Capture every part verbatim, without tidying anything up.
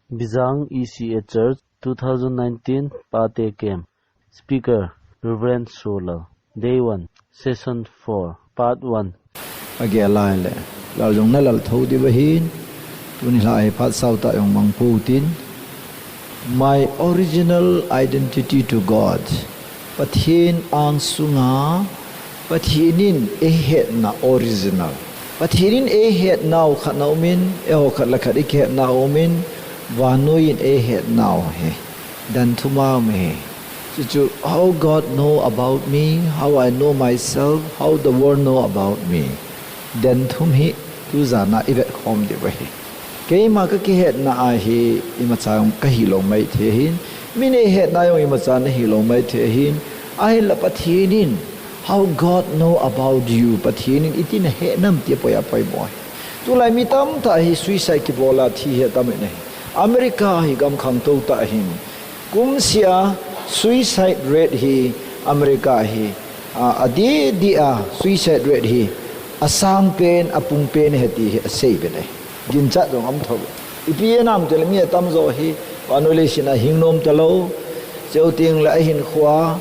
Bijang E C A Church, two thousand nineteen Pate Camp. Speaker, Reverend Solal. Day one, Session four, Part one. Ageh lai le, lal jong na lal tho diu ahin, tuni lha hi phat sao tah jong mang pou tin. My original identity to God. Pathen angsunga, Pathen in eihetna original. Pathen in eihetnau khat aumin, eiho khat le khat ikihetnau aumin, vannoi in eihetnau hi. Dan thum a um hi. Chuchu, how God know about me, how I know myself, how the world know about me. Dan thum hi, tu jan a i vetkhom diu ahi. Keima ka kihetna a hi, imacha jong ka hilou maithei ahin. Min eihetna jong imacha na hilou maithei ahin. Ahinla Pathen in, how God know about you, Pathen in iti na he nam ti apoi apoi mo ahi. Tulai mi tamtah hi suicide kibol a thi hi atam in ahi. America hi gam khangtou tah ahin. Kumseh a suicide rate hi America hi, a, adih dih a suicide rate hi asang pen, apung pen ahi ti hi asei uvin ahi. Ginchat jong um tho. Ipi anam tile mi atamjo hi, vannoi leiset a hing nom talou, chuteng le ahinkho a,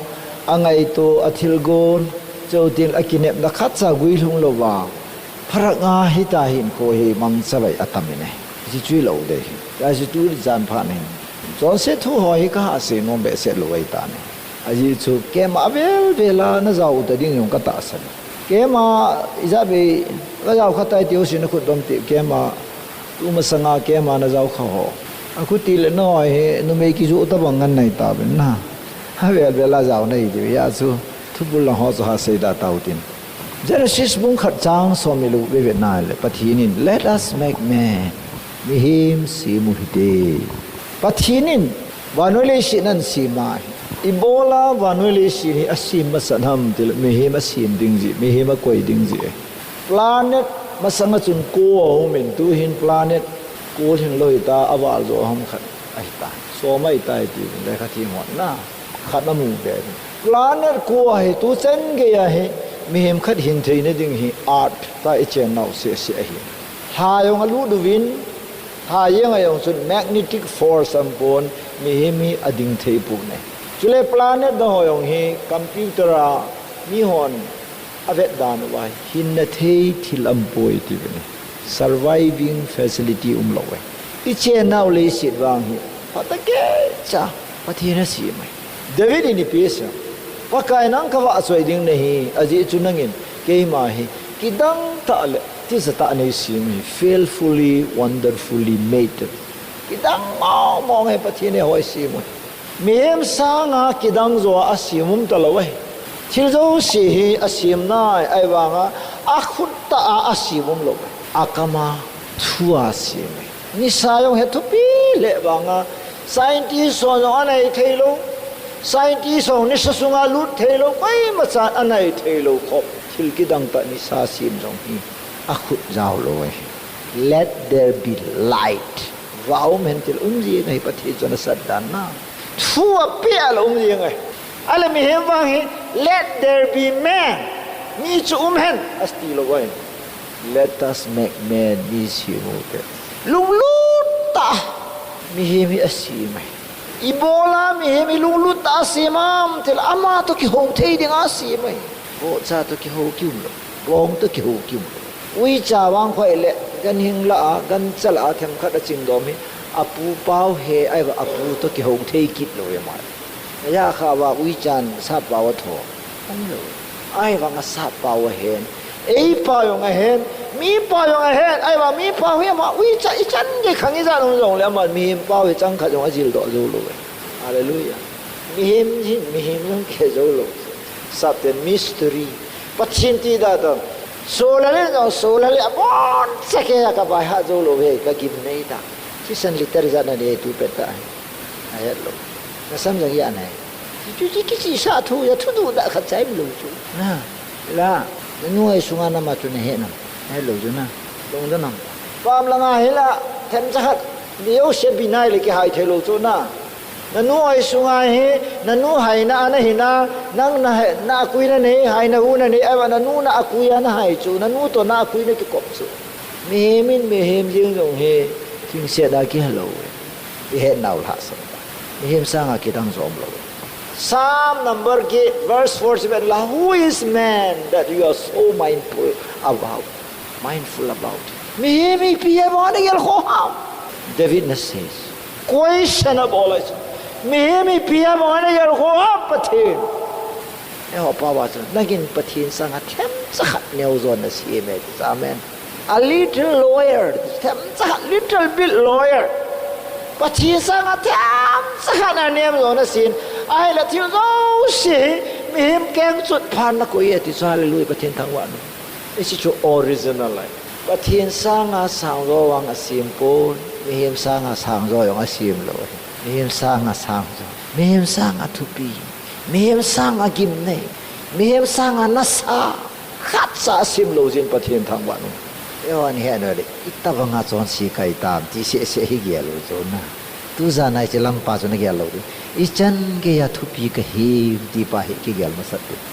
angaito, athilgon, chuteng le akinepna khatcha guilhung louva. Pharak nga hita hinkho hi mangcha vai atam in ahi. Hichu hilou ding ahi. Hichu jan phat in. Chonset thu ho hi ka hahsat nom behseh lou ahitan ahi. Ajeh chu keima avel vel a na jao ta ding jong ka tahsan. Keima ijat vei ka jao kha tai tiu sin na khut dom ti keima tu masanga keima na jao kha ho. Akhuti le noi hi numei kijoh tabang ngen nai tauvin na. Avel vel a jao nai diu ahi chu. Thubul lang ho chu ha sei da tau tin. Genesis bung khat chang som le li veve nai le Pathen in, "Let us make man." Mihem sem u hite. Pathen in vannoi leiset ana sem ahi. Ibola vannoi leiset hi asem masa ham tile mihem asem ding jeh, mihem akoi ding jeh. Planet masanga chun ko aumin tuhin planet ko lhinglou hita aval jo ham khat ahita. Som ahitai ti lekha them hon na. Khat amu be. Planet ko ahi tuchan gei ahi mihem khat hin theina ding hi earth ta ichennau sese ahi. Lha jong alut uvin, lha jeng a jong chun magnetic force aum pon mihem hi ading thei pon ahi. Chule planet dang ho jong hi computer a mihon avet dan uva hinna thei thil aum poi ti uvin ahi. Surviving facility umlou ahi. Ichennau leiset vang hi phatah keicha Pathen asem ahi. David in ipi asei em? Pakai nang kavahchoi ding nahi, ajeh chu nangin keima hi kidang tah le tijat tah nei sem ahi, fearfully, wonderfully made. Kidang mong mong ahi Pathen in eiho asem u. Mihem sanga kidang jo a asem um talou ahi. Thil jouse hi asem nai, ahivanga akhut tah a asem umlou ahi. Akam a thu a asem ahi. Nisa jong hi thupi le vanga scientist hon jong anai theilou. Scientist hon nisa sunga lut theilou. Koima chan anai theilou khop. Thil kidang tah nisa sem jong hi akhut jaolou ahi. Let there be light. Va um hen tile um jeng ahi Pathen chun asat dan na. Thu apeh le um jeng ahi. Ahile mihem vang hi, "Let there be man." Mi chu um hen, ati lou ahi. "Let us make man," mi sem u hite. Lunglut tah a mihem hi asem ahi. Ibola mihem hi lunglut tah a asem em tile ama toh kihou thei ding a asem ahi. Bohcha toh kihou kium lou. Bong toh kihou kium lou. Uicha vang khoh le, ganhing lah a, gancha lah a, themkhat aching dom hi, apu pao he, ahivang apu toh kihou thei kit lou e mai. Ajah kha uva uichan sap pao atho. Umlou. Ahivang asap pao ahen. Eipao jong ahen. Mipao jong ahen. Ahivang mipao hi ama uicha ichan gei khang ijat um jongle ama mihem pao hi chang khat jong ajil doh jou lou e. Hallelujah. Mihem hin, mihem jong khe jou lou. Sap ten mystery. Pathen ti da ta. Solal in jong, solal in abonchan kei a ka vaihah jou lou ve, ka gim nei ta. Thisan liter ijat na nei tu pet ta. Ahet lou. Nasam jong ijat nei. Chu chu kichi sa thu, ija thu duda khat chai lou chu. Na. La. Nanu hoi sunga nama chu nahet nam. Nahet lou chu na. Lung da nam. Pam langa hi la. Themcha khat. Lio se binai le kihai thei lou chu na. Nanu hoi sunga hi, nanu haina ana hina, nang na hai, na akui nanei, haina u nanei, ahivang nanu na akui a nahai chu, nanu toh na akui nakikop chu. Mihem in, mihem jeng jong hi, thingset a kiha lou e. Ihet nau lhasam ta. Mihem sanga kidang jo umlou. Psalm number eight, verse four, seven la, "Who is man that you are so mindful about?" Mindful about. Mihem ipi ham nagel kho ham? David na says. Question abol ahi. Mihem ipi ham nagel kho ham Pathen? Eiho pao a chu, nangin Pathen sanga themcha khat neo jo nasem e, amen. A little lower, themcha khat, little bit lower. Pathen sanga themcha khat nanem jo nasem. Ahile thil jouse hi mihem keng chut phat nakoi e ti chu, hallelujah, Pathen thangvah in. Hiche chu original ahi. Pathen sanga sang jo vang asem poi, mihem sanga sang jo jong asem lou ahi. Mihem sanga sang jo, mihem sanga thupi, mihem sanga gimnei, mihem sanga nasa, khatcha asem lou jeh in Pathen thangvah in. Eiho hin het nale, itobanga chonse kai tam ti seh seh hi gel u chu na. Tujan a hiche lampa chu nagel lou ding. Ichan geiya thupi kahi ti pa hi kigel masat ding.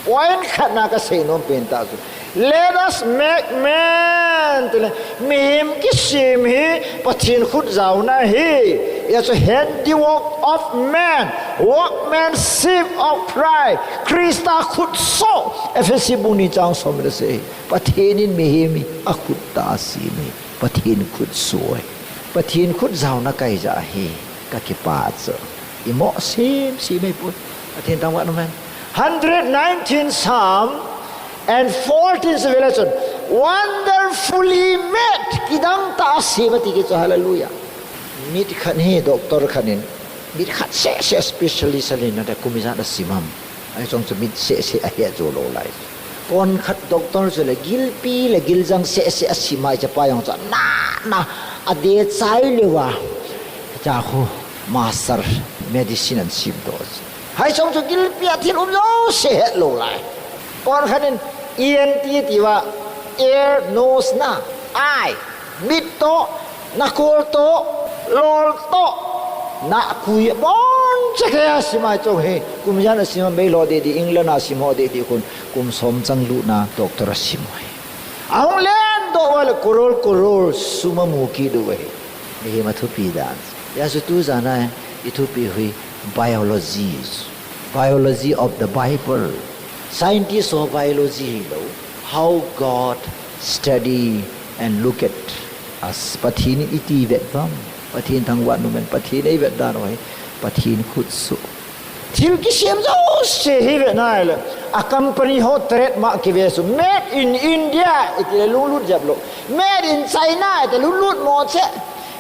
Point khatna kasei nom pen tah chu, "Let us make man," tile, mihem kisem hi Pathen khut jaona ahi. Hichu handiwork of man, workmanship of Christ, Christa khutsoh, Ephesi bung ni chang som le seh. Pathen in mihem hi akhut tah a asem e. Pathen khutsoh e. Pathen khut jaona kai jeh a hi kakipah chu. Imo sem sem mai poi. Pathen thangvah in amen. Hundred nineteen Psalm and fourteen Revelation. Wonderfully made. Kidang tah a asem ati kit chu, hallelujah. Mit khat hi doctor khat in, mit khat seh seh specialist a lena de kum ijat asim ham. Ahi chong chu mit seh seh ahe jo lou lai. Kon khat doctor chu le gilpi le giljang seh seh asim a, hiche pa jong chu na na adeh chai leuva. Hiche khu master medicine ahin sim doh chu. Ahi chong chu gilpi a thil um jouse het lou lai. Kon khat in E N T tiuva, ear, nose, na, eye. Mit toh, nakol toh, lol toh, nakui, aboncha kei a asim a, hiche hi kum ijat asim ham, Bangalore deh deh, England a asim ho deh deh khun, kum som chang lutna doctor asim u ahi. Ahung lendoh uva le crore crore sum amu kit u ahi. Mihem athupi dan. Hijeh a chu tujan a ithupi u hi biology. Biology of the Bible. Scientist ho biology hilou. How God study and look at us. Pathen in iti vet uvam. Pathen thangvah in um hen. Pathen in eivet dan u hi Pathen khutsoh. Thil kisem jouse hi ve nai le. A company ho trademark kive chu. Made in India, iti le lunglut jep lou. Made in China, iti lunglut mo cheh.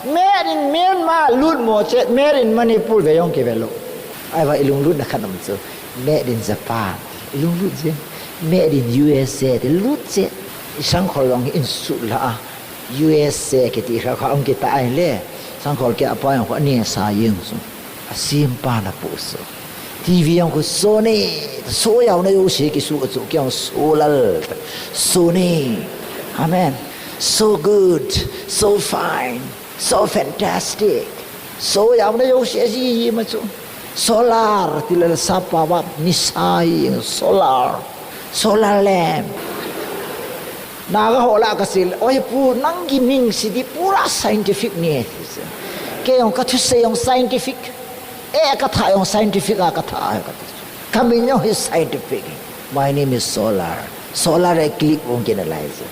Made in Myanmar, lut mo cheh. Made in Manipur ve jong kive lou. Ahivang ilunglutna khat um chu. Made in Japan, ilunglut jeng. Made in U S A, ti lut jeng. Isangkhol jong hi insut lah a. U S A kiti kha kha um kit ta ahile. Sangkhol keh a pa jong khu aneh sa jeng chu. Asempa napoh chu. T V jong khu Sony, soh jaona jouse kisuh chu, kei jong Solal, Sony. Amen. So good, so fine, so fantastic. Soh jaona jouse ajiji ma chu. Solar, ti le sapa va nisa hi, solar. Solar lamp. Naga ho lah a kasei le, "Oi pu, nang kimin sidi pura scientific ni e," ti chu. Kei jong kathusei jong scientific. Eh, katha jong scientific a katha, kati chu. Kamin jong hi scientific. My name is Solar. Solar eclipse hung kina lai chu.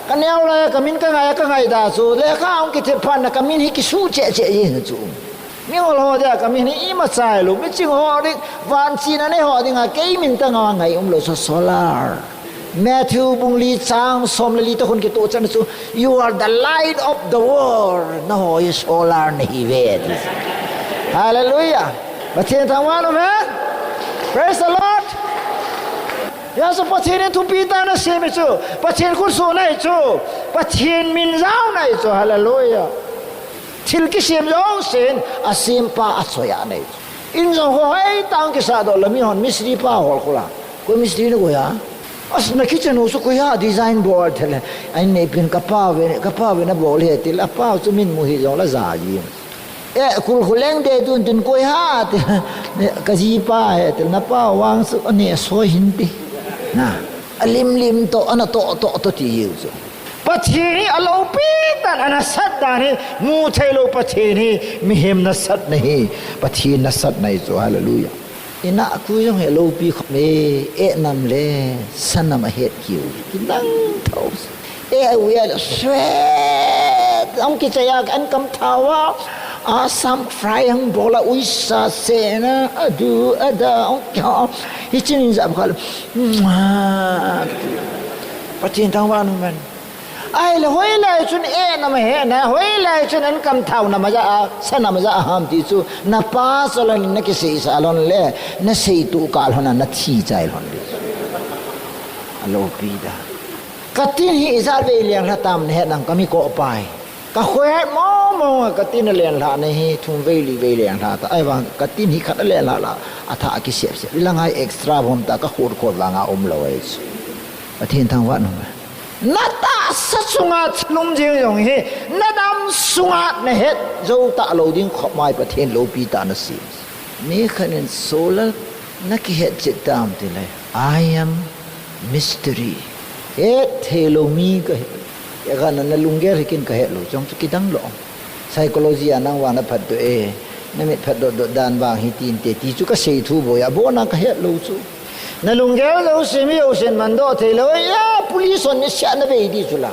Kaneo lai a kamin kangai, kangai da chu. Lekha hung kithem phat na kamin hi kisuh cheh cheh jeng chu. Mihol ho dia kamin hi imacha hilou, miching ho ding, vanchina nei ho dinga, kei min tah a ngai umlou chu Solar. Matthew bung li chang som le li toh khun kitoh chan chu, "You are the light of the world." Nangho hi Solar nahiuve, ti. Hallelujah. Pathen thangvah in um hen. Praise the Lord. Hijeh a chu Pathen in thupi tah a asem ahi chu. Pathen khutsohna ahi chu. Pathen min jaona ahi chu. Hallelujah. Thil kisem jousen asempa achoiya nei. In jong hoitah a kisahdoh le mihon mistri pa hol khu la. Koi mistri nakoi a? As, na kitchen u chu koi a design bol tele. Ahin neipin kapa uve, kapa uve nabol e tile, apa u chu min mu hih jongle ja ji. Eh, kul khu leng de tun tun koi a tile. Kajipa ahi tile, napa u vang chu aneh soi hinte. Na. Alim lim toh, ana toh toh toh ti jiu chu. Pathen hi aloupi dan, anasat dan hi, mutheilou Pathen hi, mihem nasatna hi, Pathen nasatna hi chu, hallelujah. Ina khu jong hi aloupi khop e, eh nam le, sa nam ahet kiu, kidang thou. Eh, a uia le, sweat, ang kichaya, an kam thawa, Assam fry ang bola uisa sena, adu, ada, ang kya, hichinin ja bkal, Pathen thangvah in um hen. Ahile hoilai chun eh nam ahe na, hoilai chun an kam thau nam aja a, sa nam aja a ham ti chu, na pa chu lon na kiseisa lon le, na seitu kal hon a, na thi chai lon ti chu. Aloupi da. Katin hi ijat vei lenglha tam nahet nang kami ko pai. Ka khoihat mong mong a katin a lenglha na hi thum vei li vei lenglha ta. Ahivang katin hi khat a lenglha la, atha kisep sep. Ilang ai extra bom ta ka khut khut vanga umlou ai chu. Pathen thangvah in um hen. Na tahsa chunga chalum jing jong hi, na dam sunga nahet jou talou ding khop mai Pathen loupi tah nasem. Mi khat in solar na kihet chet tam tile, I am mystery. Het theilou mi kahi. Ekana na lunggel hi ken kahet lou, chong chu kidang lou. Psychology a nang vang na phatdoh e, na mit phatdoh doh dan vang hi tinte ti chu kasei thu boi a, abona kahet lou chu. Na lunggel jouse mi jousen mandoh theilou, ya, police hon nisiah na vei di chu la.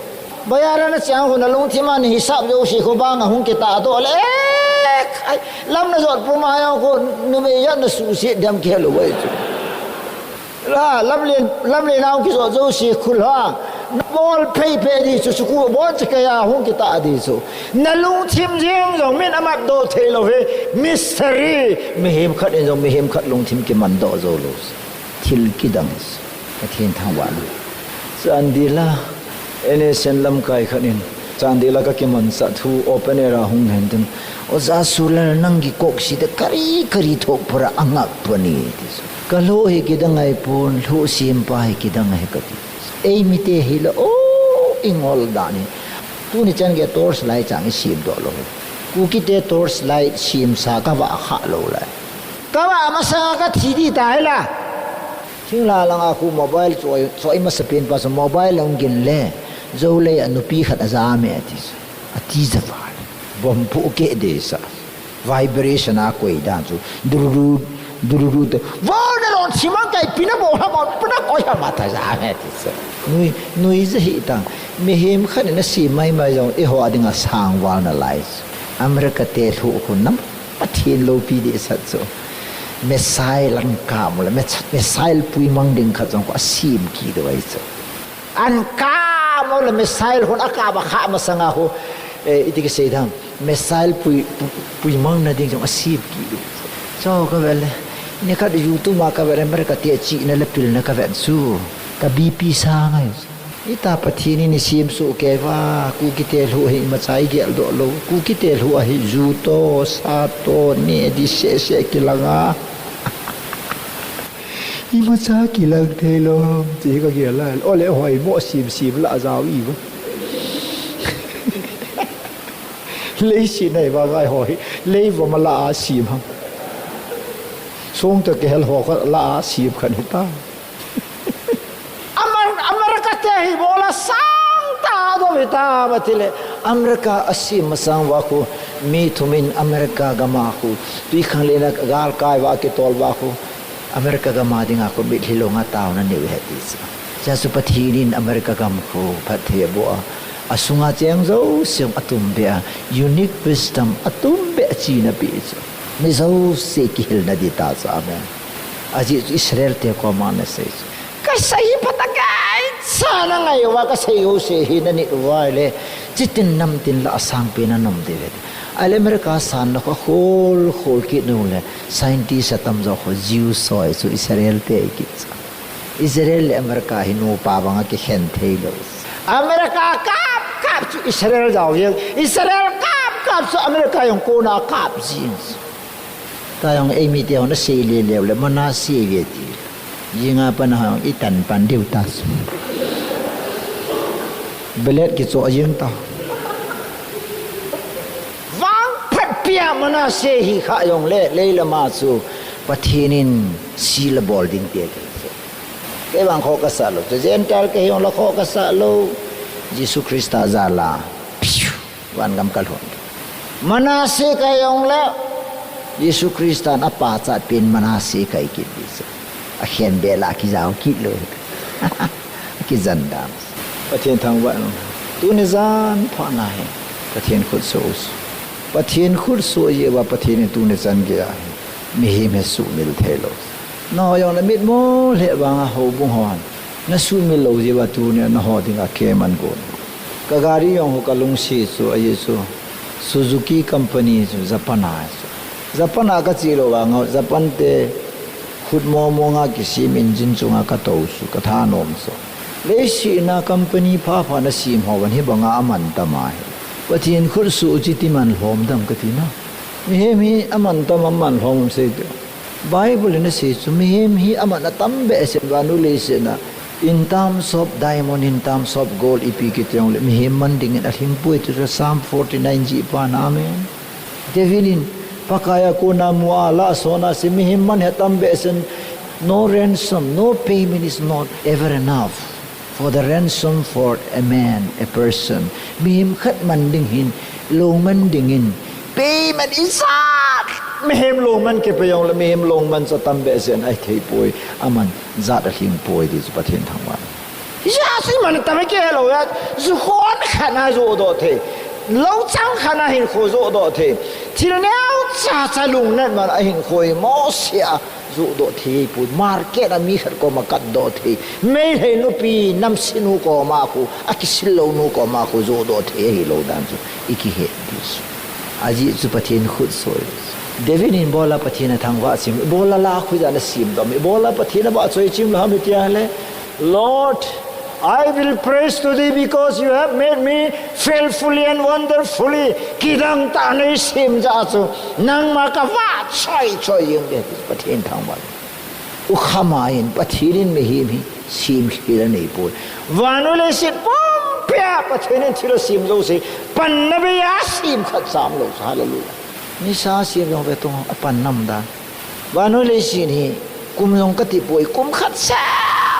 Bazar a na chang khu na lungthim a na hisap jouse khu bang a hung kitahdoh le, eh, khai, lam na jot puma jong khu numei jat na suhset dem kihelou vai chu. La, lamlen, lamlen a hung kijot jouse khu la, na bol phei phei di chu, chu khu bon cha kei a hung kitah di chu. Na lungthim jeng jong min amatdoh theilou hi, mystery, mihem khat in jong mihem khat lungthim kimandoh joulou. Thil kidang. Pathen thangvah in. Chandel a, N S N lamkai khat in, Chandel a ka kimansah thu, open air a hung hen tin, Oja Sular nang kikok si te kari kari thok para angak pani, ti chu. Ka lou hi kidang ahi pon, lou sim pa hi kidang ahi kati. Ei mite hi la, o, i ngol dan hi. Tuni chan gei torch light chang i sim doh lou. Kuki te torch light sim sa ka va kha lou lai. Ka va masa ka thi di ta hi la. Thinglhang langa khu mobile choi, choi masapen pa chu mobile hung gin le, Jou lei a nupi khat aja me ati chu. Ati ja val. Bomb pu ke de sa. Vibration a koi dan chu. Dururu, dururu te. Vo na lon simang kai pina bo ha mo, pina koi ha ma ta ja me ati chu. Nui, nui ja hi ta. Mihem khat in asem mai mai jong, eiho a dinga sang val nalai chu. America te lhu khu nam. Pathen loupi dehset chu. Missile an kap u le, mi-, missile puimang ding khat jong khu asem kit u ahi chu. An kap u le missile hon akap a kha masanga khu, eh, iti kisei dam, missile pui, pu-, puimang na ding jong asem kit u. Chu ka ve le, nikhat YouTube a ka ve le, America te chihna le pilna ka ve chu. Ka B P sang ahi chu. Ita Pathen in i semsoh kei uva, Kuki te lhu hi imacha i geldoh lou. Kuki te lhu ahi ju toh, sa toh, neh ding seh seh kilang a. Imacha kilang thei lou, ti ka gel a. Ole hoi mo sim sim la jao i va. Leiset nei va ngai hoi. Lei va ma la a sim ham. Song toh kihel ho kha la a sim khan hita. Amer-, America te hi bola sang ta dom hita, ba ti le. America asem masang uva khu, mi thum in America gam a khu, twikhanglen a galkai uva kitol uva khu, America gam a dinga khu mitlhi long a taona nei u ahi ti chu. Chua chu Pathen in America gam khu phatthei aboh a, asunga cheng jouse jong atumbeh a, unique wisdom atumbeh a china peh chu. Mi jouse kihilna ding ta chu, amen. Ajeh chu Israel te koma ana sei chu. Ka sei phat a kei cha na ngai uva ka sei jouse hi na nit uva le. Chitin namtin la asangpen a nom ding ve. Ahile America sanna khu akhol khol kit nu le. Scientist atamjo khu Jews ho chu Israel te ahi kit chu. Israel le America hi nupa banga kikhen thei lou. America kap kap chu Israel jao jeng. Israel kap kap chu America jong kona kap jing. Tua jong eimite hon asei lele u le Manasseh ve ti. Jing a pat a hung i tan pan diu ta. Belet kichoh jing ta. Vangphat pia Manasseh hi kha jong le, leilam a chu Pathen in seal abol ding te. Kei vang khoh kasah lou. Chu Gentile kahi jong le khoh kasah lou. Jesu Christa jal a, phew, vangam kalhun. Manasseh kahi jongle, Jesu Christa in apachat pen Manasseh kahi kit ding chu. Akhenbeh lah kijao kit lou. Akijan dan. Pathen thangvah in. Tuni jan phat na hi. Pathen khutsoh u chu. Pathen khutsoh jeh uva Pathen in tuni chan geiya hi. Mihem hi sumil thei lou. Nangho jong namit mo lheh vanga houbung hon. Nasumil lou jeh uva tunia nangho dinga camp agon. Ka gari jong ho kalungset chu, ajeh chu Suzuki company chu Japan a chu. Japan a kache lou vanga, Japan te khut momo nga kisem engine chunga katou chu, kathanom chu. Leiset a company phapha nasem ho vang hi banga aman tam ahi. Pathen khutsoh chu iti man lhom dem kati na. Mihem hi aman tam aman lhom sei ti. Bible in asei chu mihem hi aman atam behseh vannoi leiset a. In terms of diamond, in terms of gold, ipi kiti jongle, mihem man dingin alhing poi ti chu Psalm forty-nine jih pan, amen. David in, Pakai a kona mu a, la sona se, mihem man hi atam behseh, no ransom, no payment is not ever enough. For the ransom for a man, a person. Mihem khat man ding hin, lou man dingin. Payment ijat. Mihem lou man kipe jongle, mihem lou man chu atam behseh in ahithei poi. Aman jat alhing poi ti chu Pathen thangvah. Ijat chu iman tam kei lou a, ju khon khat na joh doh thei. Lou chang khat na hinkho joh doh thei. Thil neocha cha lungnat man a hinkho hi mo sia. Joh doh thei poi, market a mi khat koma kat doh thei. Meitei nupi namse nu koma khu, akisil lou nu koma khu joh doh thei ahi lou dan chu, ikihet ding chu. Ajeh chu Pathen khutsoh. David in ibola Pathen athangvah chim, ibola la khu ijat nasem dom, ibola Pathen avahchoi chim lou ham iti a le. Lord, I will praise today because you have made me fearfully and wonderfully. Kidang tah a neisem jeh a chu. Nangma kavahchoi choi jeng ding, Pathen thangvah. U Khama in Pathen in mihem hi semlhel anei poi. Vannoi leiset pumpi a Pathen in thil asem jouse panna beiya sem khat cham lou chu. Hallelujah. Nisa sem jong ve tung a pan nam dan. Vannoi leiset hi kum jong kati poi, kum khat seh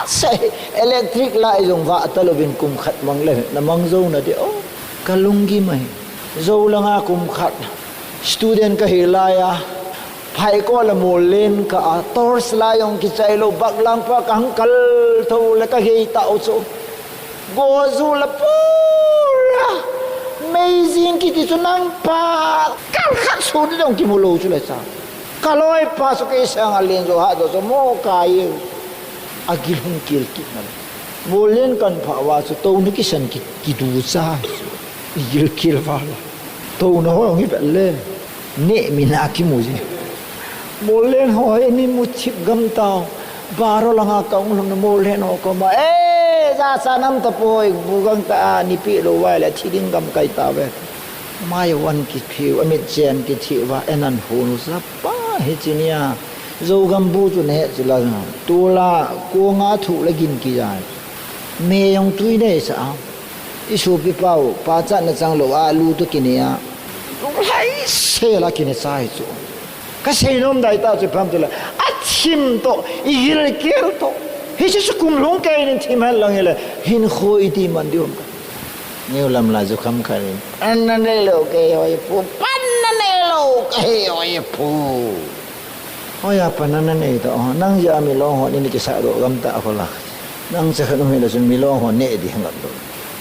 seh hi electric light jong vah talouvin kum khat mang le na mang jou na ding. Oh, kalunggim ahi. Jou langa kum khat student kahi laiya, phaikol a mollen ka a, torch light jong kichai lou, baklang pa kahung kal thou le kagei tau chu. Go ju la pura. Amazing kiti chu nang pa. Kal khat sung ding jong kimu lou chu le cha. Ka loipa chu kei sanga len jo ha jo chu mo kai. Agil hung kel kit na. Mollen kan pha uva chu touna kisan ki, kidu cha. Igil kel uva la. Touna ho jong hi vet le. Neh mi na kimu ji. Mollen ho hi ni mu thip gam tau. Baro langa ka hung lhung na mollen ho koma. Eh, ja sa nam tapoi, bu gang ta a, ni pi lou vai le, thi ding gam kai tave. Mai van ki phiu, amit chen ki thi va, enan hun u sa pa, hichi nia. Zogam bu chu ne chu la. Tula, ko nga thu la gin ki ja. Me jong tui nei sa. I sopi pau, pachatna chang lou a, lu toh kine a. Lunglhai sel a kine chai chu. Ka seinom dai tah chu ipi ham itile, athim toh, igilkel toh. Hiche chu kum lhung kei in thim hen lang hile, hinkho iti man diu ham. Neo lam la chu kham khat in. Panna neilou kei hoi pu, panna neilou kei hoi pu. Hoiya panna nanei ta, oh, nang jeh a milong ho nei kisah doh gam ta, akola. Nang cha khat um hile chun milong ho nei di hang gam doh.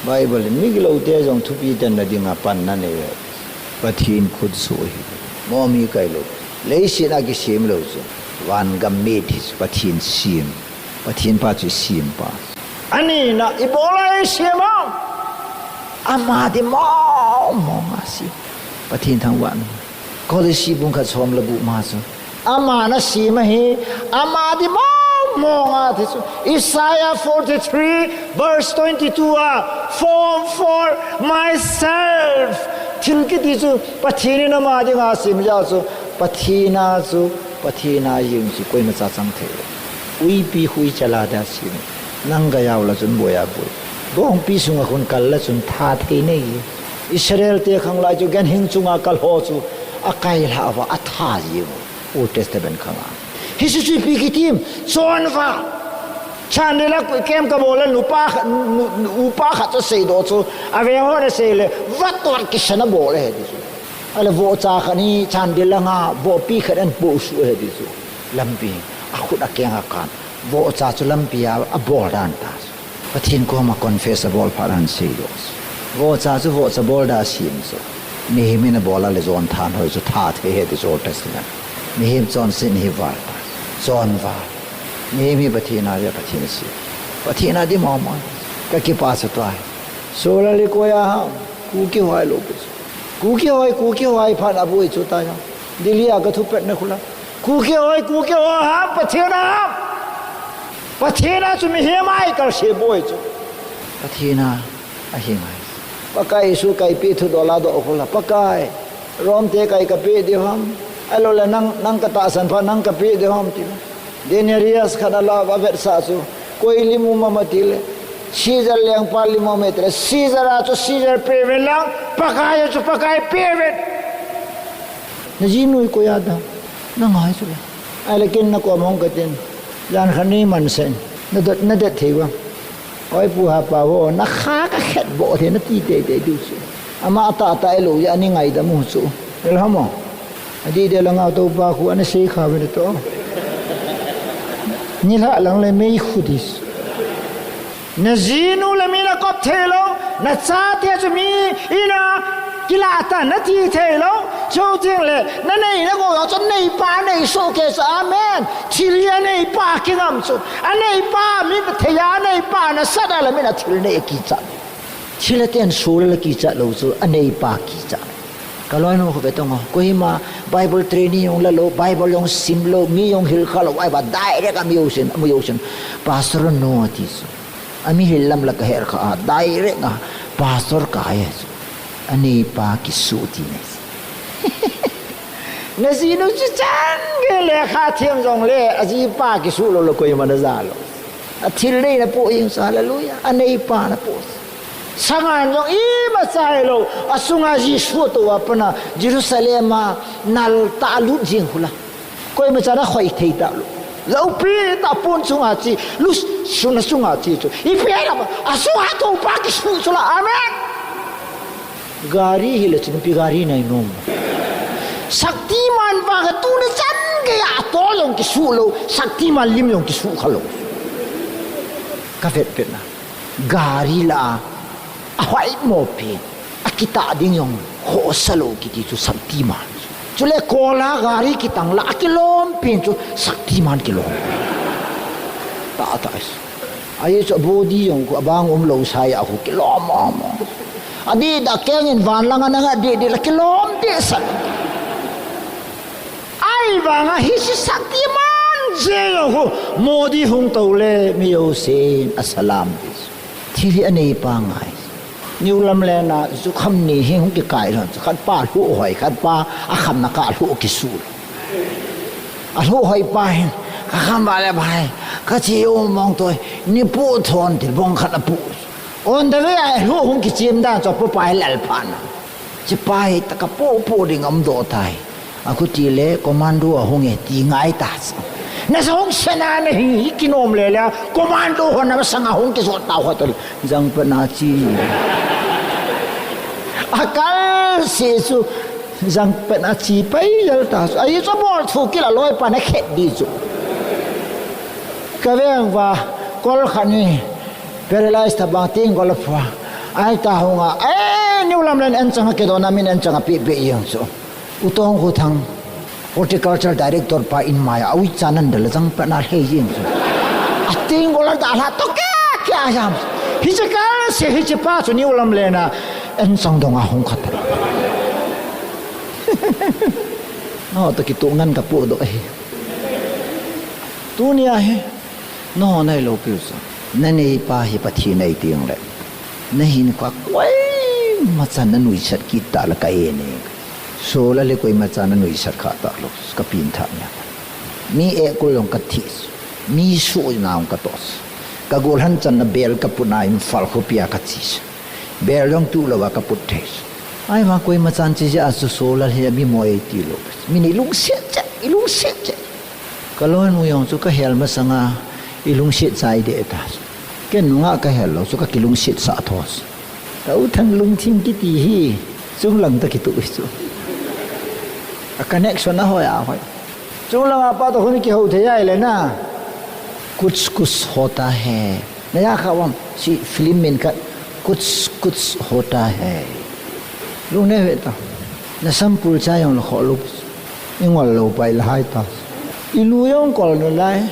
Bible in migilou te jong thupi tanna dinga panna nei. Pathen khutsoh hi. Momi kai lou. Leiset a kisem lou chu. Van gam mit hi chu Pathen sem. Pathen pa chu sem pa. Ani na ibola i sem a. Ama di mong mong a sem. Pathen thangvah in. Kolosi bung khat som le gup ma chu. Ama na sem ahi, ama di mong mong a ti chu. Isaiah forty-three verse twenty-two a, "For, for myself." Thil kiti chu, Pathen in ama dinga sem jeh chu. Pathen a chu, Pathen a jeng chu, koima cha chang thei. Uipi hui chala da sem. Nang gayau la chun boya boi. Gongpi sunga khun kal la chun tha thei nei. Israel te khang lai chu ganhing chunga kal ho chu akai lha va atha ji. Old Testament khang a. Hiche chu ipi kitim, chonva. Chandel a kem kabol le nupa khat, nu, nu, upa khat chu seidoh chu. Ave ho na sei le, vatot kisan abol e ti chu. Ale vohcha khat ni Chandel langa vohpi khat ahin posuh e ti chu. Lampi, akhut akeng akan. Vohcha chu lampi a abol dan ta chu. Pathen koma confess abol phat ahin seidoh chu. Vohcha chu vohcha bol da sim chu. Mihem in abol a le jon thanhoi chu tha thei e ti chu Old Testament. Mihem chonset hi val ta. Chonval. Mihem hi Pathen a dia Pathen si. Pathen a di mama. Ka kipah chu tai. Solar le koi a ham. Kuki ho ahilou pi chu. Kuki ho, Kuki ho phat aboi chu tai ham. Delhi a ka thupet na khu la. Kuki ho, Kuki ho ham. Pathen a ham. Pathen a chu mihem a ikal se boi chu. Pathen a ahi ngai. Pakai Jesu ka ipi thudoh ladoh khu la. Pakai. Rome te ka ika pe diu ham. Ahilou le nang, nang ka tahsan phat nang ka pe diu ham ti. Denarius khat ala avetsah chu. Koi lim um am ati le. Caesar lengpa lim um e ti le. Caesar a chu Caesar pe uvin lang. Pakai a chu Pakai pe uvin. Na jinu hi koi a da. Na ngai chu le. Ahile ken na kom hung katin. Jan khat nei man sen. Na det, na det thei uvam. Oi pu ha pa vo, na kha ka khet bo the na ti tei tei diu chu. Ama ata ata e lo ya ni ngaidam u chu. El hamo. Adi de la nga to pa khu ana sei kha ve to. Ni la lang le mei khu dis. Na jinu le mi na kop thei lo, na chate chu mi ina kila ta na ti thei lo. Chu ting le, na nei na go chu nei pa nei so ke chu. Amen. Thil hi aneipa kingam chu. Aneipa mi thei a, aneipa nasat a la min a thil nei a kicha. Thil a ten sul a la kicha lou chu, aneipa kicha. Ka loinu khu ve tong o. Kohima Bible training jong la lou, Bible jong sim lou, mi jong hil kha lou, ahivang direct a mi jousen, mi jousen. Pastor no ati chu. Ami hil lam la ka her kha a, direct a pastor ka e chu. Aneipa kisuh ti nei. Na jinu chu chan gei lekha them jong le, ajipa kisuh lou le koima na ja lou. A thil nei na po jing sa, hallelujah. Aneipa na po. Sangan jong ima chai lou, asunga Jesu to a pana Jerusalem a nal ta lut jing khu la. Koima chan a khoi thei ta lou. Loupi ta pon chunga chi, lu suna chunga chi chu. Ipi a la, asunga to pa kisuh chu la. Amen. Gari hi le chun pi gari nai nom. Shaktiman vang a tuni chan gei a tol jong kisuh lou, Shaktiman lim jong kisuh kha lou. Ka vet vet na. Gari la a hoimo pi. A kitah ding jong khosa lou kiti chu Shaktiman. Chule kol a gari kitang la a kilom pi chu Shaktiman kilom. Ta ta. Ahi chu body jong khu abang um lou sai a khu kilom mong mong. Adih da keng in van lang a nang adih dih la kilom dih sah. Ahivang a hiche Shaktiman jeng jong khu Modi hung tou le mi jousen asalam dih. Thil hi aneipa ngai. New Lamlen a jukham ni hi hung kikai lhon chu khat pa lhuh hoi, khat pa akhamna kah lhuh kisuh. Alhuh hoi pa hin, ka kham vale bhai, ka chi um mong toi, ni pu thon til bong khat a pu. On the way a lhuh hung kichim dan chu pu pa hi lal phan. Chi pa hi ta ka pu pu ding um doh tai. A kuti le commando a hung e ti ngai ta. Na sa hung sena na hi, hi kinom le le, commando ho na sanga hung kizot ta ho to. Jang pa na chi. Akal si chu. Jang pen a chi pai jal ta. Ahi chu bol thu kila loi pa na khet di chu. Ka veng va kol khat ni paralyze ta bang ting kol a phua. Ai ta hung a. Eh, New Lamlen en chang a kedo na min en chang a pi pi yang chu. U Tong Khu Thang. Horticulture Director pa in mai a, ui chan an dal jang pa na hlei jing chu. A ting kol a da la to ke ke a jam. Hiche kal se hiche pa chu New Lamlen a en chang dong a hung khat. No, to kitu ngan ka pu doh hi. Tunia hi, no, nai lou piu sa. Na neipa hi Pathen nei ting le. Na hin ka koima chan na nuisat kit ta la ka e ne. Solar le koima chan na nuisat kha ta lou, ka pin tha nia. Mi e kul long ka thi. Mi su na ong ka tos. Ka gol han chan na bel ka pu na Imphal khopi a ka chi. Bel jong tu lou va ka put thei. Ahivang koima chan chi ja a chu solar hi a mi moi ti lou. Mi ni lungset chet, i lungset chet. Ka loinu jong chu ka hel masanga Ilungset chai deh ta. Ken nungah kahel lou chu kakilungset sah tho. Ka u Thang lungthim kiti hi chunglang toh kitoh hi chu. A connection ahoi ahoi. Chunglang a pa toh hung kihou thei ahile na. Kuch kuch hota hai. Naja kha uvam, si film min khat, Kuch Kuch Hota Hai. Lungneo ve ta. Na sampul cha jong la kho lou. Ingol lou pai la hai ta. Ilu jong kol nalai.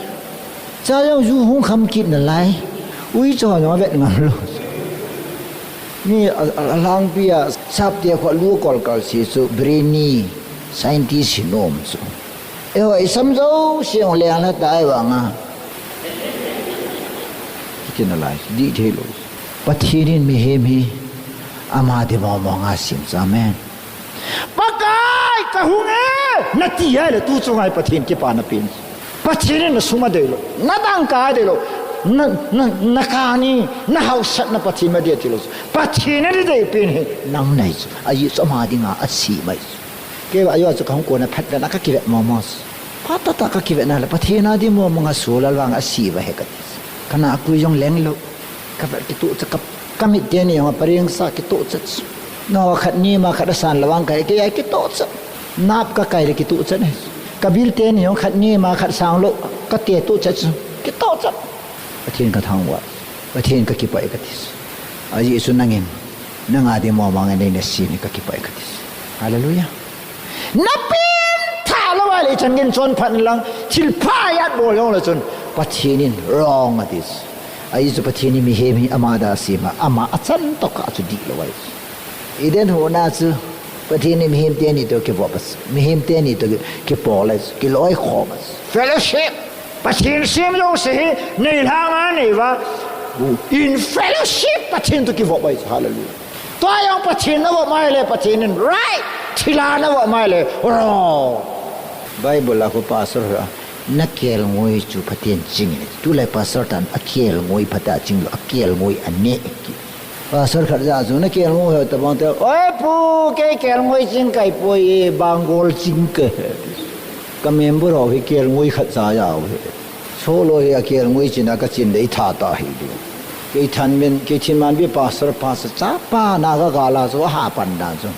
Cha jong ju hung kham kit nalai. Ui cho jong vet ngam lou. Mi a, a, alhangpi a sap te kho lu kol kal si chu brainy scientist hi nom chu. Eiho, isam jouse jong leng lha tai vanga. Kiti nalai, dih thei lou. Pathen in mihem hi ama di mong mong a sem chu, amen. Pakai, kahung e, nati ahile tu chunga hi Pathen kipana pen. Pathen in nasum adei lou, nadangka adei lou, na, na, nakani, nahaosatna Pathen in adei ti lou. Pathen in adei pen hi nang nahi chu. Ajeh chu ama dinga asem ahi chu. Kei vang ajo chu kahung kona phat dan a kakivet mong mong. Phat tah tah kakivet na le Pathen a di mong mong a sulal vang a si va he kati. Kana kui jong leng lou. Kavet kitoh cha ka, kamit teni jong apareng sa kitoh cha. No khat ni ma khat asan lou vang kai kei a kitoh cha. Nap kakai le kitoh cha ne. Kabil teni jong khat ni ma khat sang lou kate toh cha chu. Kitoh cha. Pathen kathangvah. Pathen kakipah e kati. Ajeh chu nangin, nanga di mong mong a nei nasem hi kakipah e kati. Hallelujah. Napen tha lou ahile ichan gin chonphat inlang, thilpha ijat bol jongle chun, Pathen in wrong ati. Ajeh chu Pathen in mihem hi ama dia asem a, ama achan toh kah chu dih lou ahi. Eden hon a chu, Pathen in mihem teni toh kivop a chu, mihem teni toh ki, kipol a chu, kiloikhom a chu. Fellowship. Pathen sem jouse hi, nei lhanga nei uva. In fellowship, Pathen toh kivop ahi chu, hallelujah. Tua jong Pathen navop mai le, Pathen in right, thilha navop mai le, wrong. Bible a khu pastor a, nakelngoi chu phaten ching in. Tulai pastor tan akelngoi phatah a ching lou, akelngoi aneh ki. Pastor khat ja chu nakelngoi ho tabang te, oi pu, kei kelngoi ching kahi poi e, bangol ching kahi. Ka member ho hi kelngoi khat cha jao hi. Solo hi akelngoi china kachin dei tha ta hi di. Kei than min, kei thin man bi pastor, pastor chapa na kagal a chu ahapan dan chu.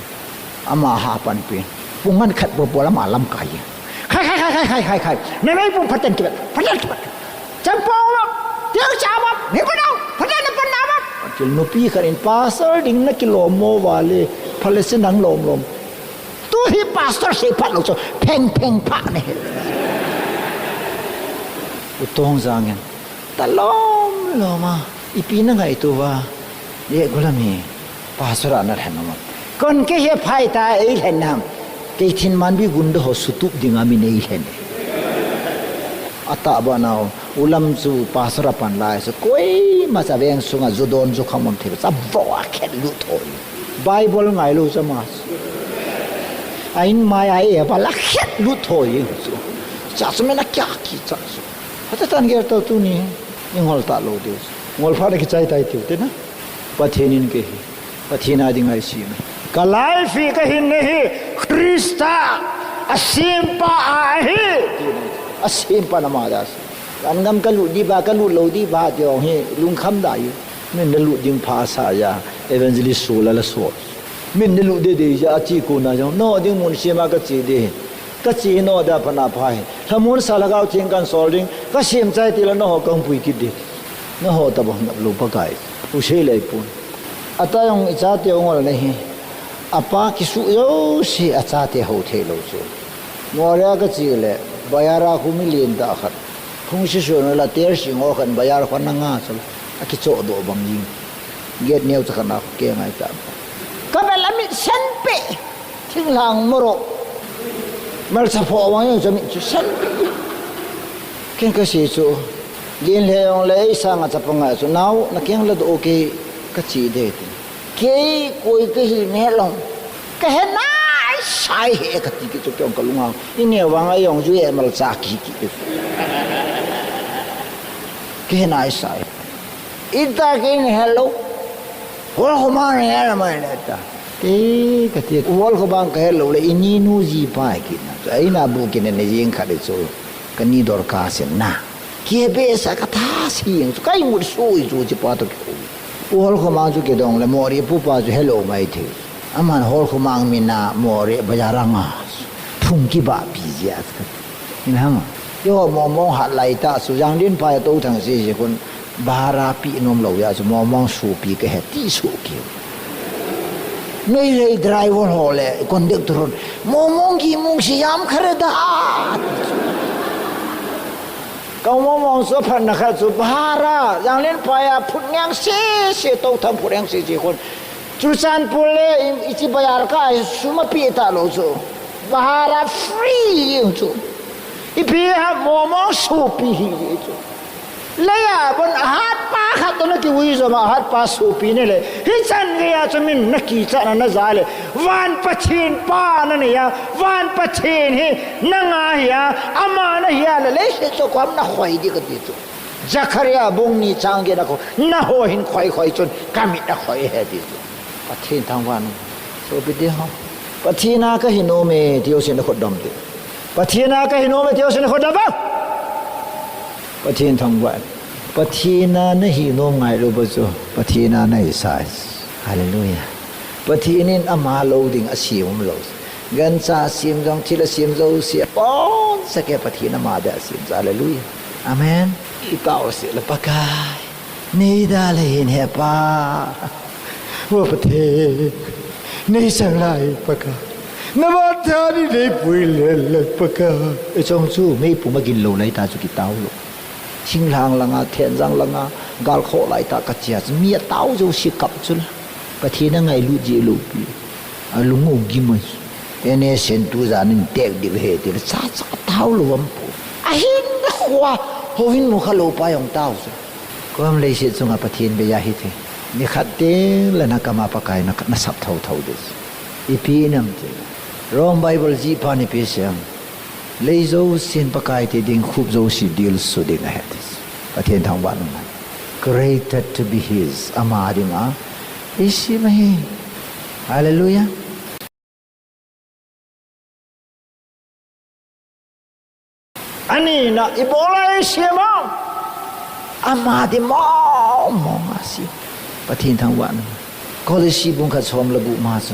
Ama hapan pi. Pung ngan khat popo lama lamkai. Khai, khai, khai. Nanei pung phaten kivet, phaten kivet. Champong lo, tiang cha bap, ni pa dau, phaten na pan na bap. Kil nupi khat in pastor ding nakilom mo vale, phale se nang lom lom. Tu hi pastor sei phat lou chu, pheng pheng pha ne. U Tongjang in, ta lom lom a, ipi nangaito uva, ye gulam hi, pastor a nalhen nom am. Kon kei hi phai ta eilhen nam, kei thin man bi gunda ho sutup dinga min eilhen e. Atahbeh nau, ulam chu pastor a pan lai chu, koima cha veng sunga ju don ju kham um thei, cha vo a khet lut thoi. Bible ngai lou cha ma chu. A in mai a e ba la khet lut thoi chu. Cha chu min a kya ki cha chu. Hata tan ger to tuni, i ngol ta lou diu. Ngol pha na kichai tai tiu te na. Pathen in kei hi, Pathen a dinga eisem e. Ka life hi, ka hinna hi, Christa asempa ahi. Asempa na ma das. Kan gam ka lut di ba, ka lut lou di ba, ti jong hi, lungkham da hi. Min na lut ding pha sa ja, evangelist Sula la so. Min na lut de de ja, achi ko na jong, no ding mun sema ka chi de. Ka chi no da pha na pha hi. Lhamon sa lhagao theng kan sol ding, ka sem chai ti la no ho kan pui kit de. Naho tabang nap lou Pakai. U sei lei pun. Ata jong i chate u ngol na hi. Apa kisuh jouse a chate ho thei lou chu. Moria ka chi le, bayar a khu mi lien ta khat. Phung si su na la ter si ngo khan bayar khan na nga chu. A kicho do bang jing. Get neo cha khan a khu ke ngai ta. Ka bel a mit sen pe. Thinglhang moro. Malcha pho vang jong chu mit chu sen. Ken ka sei chu. Lien le jong le ei sanga chapang a chu. Nau, na keng la do kei ka chi de ti. Kei koi ka hi ne long. Ka he nai sai he ka ti ki chu kong ka lunga. I ne vang a jong ju e malcha ki ki. Ka he nai sai. Ita kei ne hello. Hol ko ma ne hello mai le ta. Te ka ti, hol ko bang ka hello le, i ni nu ji pa ki na. Ai na bu ki ne ne jing kha de chu. Ka ni dor ka sen na. Kibesa ka tha sing chu, ka imut sui chu chi pa to ki. Pu Holkhomang chu kidong le Moreh pu pa chu hello mai thei. Aman Holkhomang mina Moreh bazar a nga. Phung kibahpi jia chu ka. In hang. Yo momong hat lai ta chu Janglinphai a Touthang sisi khun bhara pi nom lou jeh chu momong supi ka he ti su ki. Meitei driver ho le conductor hon, "Momong ki mung si yam khare da." Ka momong su phat na khat chu bhara, Janglinphai a phut ngang sisi, Touthang phut ngang sisi khun. Churachandpur le i, ichi bazar ka sum api ta lou chu. Bhara free jing chu. Ipi ham momong supi hi jing chu. Leiya bon ahat pa khat toh na kiui jom a, ahat pa supi nale. Hichan geiya chu min na kichat na na ja le. Van Pathen pa na neiya, Van Pathen hi na nga hiya, ama na hiya le, leiset chu kom na khoi di ka ti chu. Zechariah bung ni chang get na ko, na ho hin khoi khoi chun, ka mit na khoi he ti chu. Pathen thangvah in um. Sopite ho. Pathen a ka hin um e, ti ho sin na khut dom te. Pathen a ka hin um e, ti ho sin na khut dom ba. Pathen thangvah. Pathen a na hi nom ngai lou ba chu. Pathen a na hi sa. Hallelujah. Pathen in ama lou ding a sem um lou. Gancha sem jong thil a sem jouse a pon sah e Pathen ama dia a sem. Hallelujah. Amen. I tao se le Pakai. Nei da le hin he pa. Wo Pathen. Nei sang lai Pakai. Na ba tha ni nei pui le le Pakai. E chong chu mei pu ma gin lou lai ta chu ki tao lou. Thinglhang langa, thenjang langa, gal kho lai ta ka chia chu mi a tao jouse kap chu la. Pathen a ngailut ji lou pi. A lung u gim a chu. Ene sen tu jan in tek di he ti le cha cha tao lou am pu. A hin na khua, ho hin mu kha lou pa jong tao chu. Kom leiset chunga Pathen bei a hi the. Ni khat teng le na kama Pakai na, na sap thou thou de. Ipi nam ti. Rome Bible ji pa ni pi siam. Lei jousen Pakai ti ding, khup jouse dil su ding ahi ti. Pathen thangvah in um. Created to be his. Ama dinga. Isi mahi. Hallelujah. Ani na ibola isi ma. Ama di mong mong a si. Pathen thangvah in um. Kolose bung khat som le gup ma chu.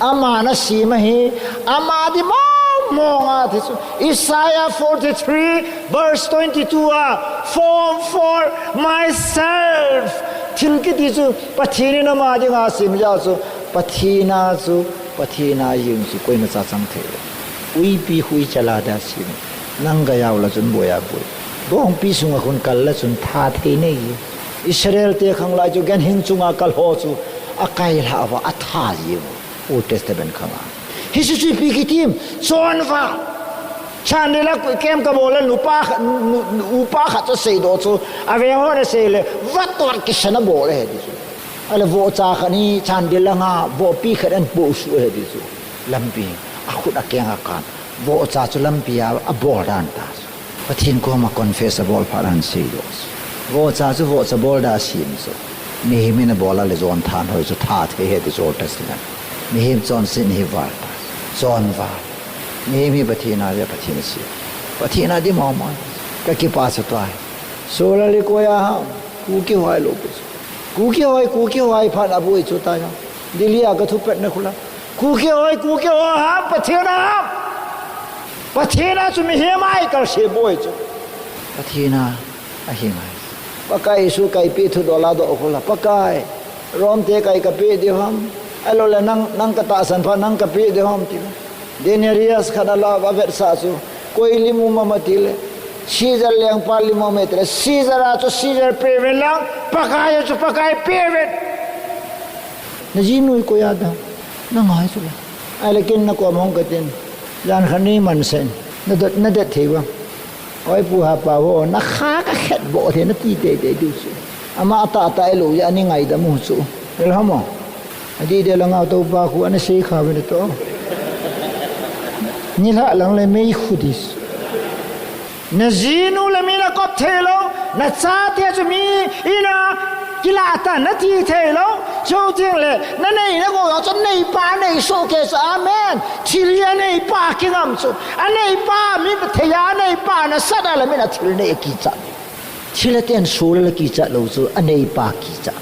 Ama na sem ahi, ama di mong mong a ti chu. Isaiah forty-three verse twenty-two a, "Form for myself." Thil kiti chu, Pathen in ama dinga sem jeh chu, Pathen a chu, Pathen a jeng chu, koima cha chang thei. Uipi hui chala da sem. Nang ga jao la chun boi a boi. Bongpi sunga khun kal la chun tha thei nei. Israel te khang lai chu ganhing chunga kal ho chu a kai lha va a tha ji. Old Testament khang a. Hiche chu ipi kitim, chonval. Chandel a kem ka bol le nupa kha-, nu-, nu-, upa khat chu seidoh chu. A ve ho na sei le, va tor kisan a bol e ti chu. Ale vohcha khat ni chandel a nga, vohpi khat an po su e ti chu. Lampi, a khut a keng a kan. Vohcha chu lampi a, a bol dan ta chu. Pathen koma confess a bol phat dan sei lo. Vohcha chu vohcha bol da a sem chu. Mihem in a bol a le jon than hoi chu tha thei he ti chu Old Testament. Mihem chonset hi val ta. Chonval. Mihem hi Pathen a le Pathen a si. Pathen a di mong mong. Ka kipa chu tua. Solar le koi a ham. Kuki hoi lo pu chu. Kuki hoi, Kuki hoi phat a boi chu ta ya. Delhi a ka thupet na khula. Kuki hoi, Kuki hoi ham, Pathen a ham. Pathen a chu mihem a i kal se boi chu. Pathen a, a hi ngai. Pakai Jesu ka ipi thu dol a doh khula. Pakai, Rome te ka i ka pe diu ham. Ahilou le nang, nang ka tahsan phat nang ka pe diu ham ti. Denarius khat a la a vetsah chu. Koi lim um am a ti le. Caesar lengpa lim um e ti le. Caesar a chu Caesar pe uvin lang. Pakai a chu Pakai pe uvin. Na jinu hi koi a da. Na ngai chu la. Ahile ken na kom hung ka tin. Jan khat nei man sen. Na det, na det thei uvam. Oi pu ha pa vo, na kha ka khet bo the na ti tei tei diu chu. Ama a tah tah e lo ya ni ngaidam u chu. Hel ha mo. A di de la nga to pa khu ana sei kha ve na to. Ni la lang le mei khu dis. Na jinu le mi na kop thei lou, na chate chu mi in a kila ta na ti thei lou, chu ting le, na nei na go chu nei pa nei so ke chu, amen. Thil a nei pa kingam chu, a nei pa mi thei a nei pa na sat a le mi na thil nei kichat. Thilha ten Saul la kicha lou chu, aneipa kicha.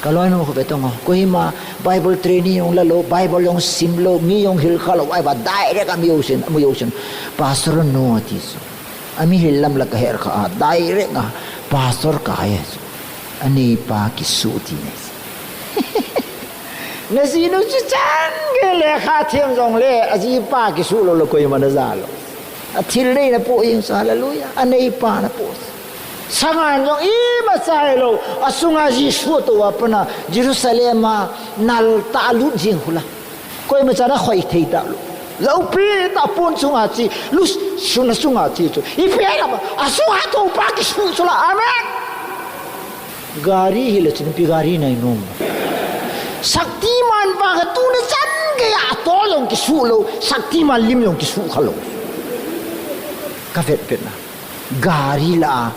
Ka loinu khu ve tong o. Kohima Bible training jong la lou, Bible jong sim lou, mi jong hilkha lou, ahivang direct a mi jousen, mi jousen. Pastor nu ati chu. Ami hil lam la ka her kha a, direct a pastor ka he chu. Aneipa kisuh ti ne. Na jinu chu chan gei lekha them jongle, ajipa kisuh lou le koima na ja lou. Athil nei na po jeng chu, hallelujah. Aneipa na po. Sangan jong ima chai lou, asunga Jesu toh a pat a Jerusalem a nal tah a lut jeng khu la. Koima chan a khoi thei talou. Lopi tah pon chunga che, lu suna chunga che chu. Ipi ham, asunga Toupa kisuh chu la. Amen. Gari hi le chun ipi gari nai nom. Shaktiman pa ka tuna chan gei a tol jong kisuh lou, Shaktiman lim jong kisuh kha lou. Ka vet vet na. Gari la a,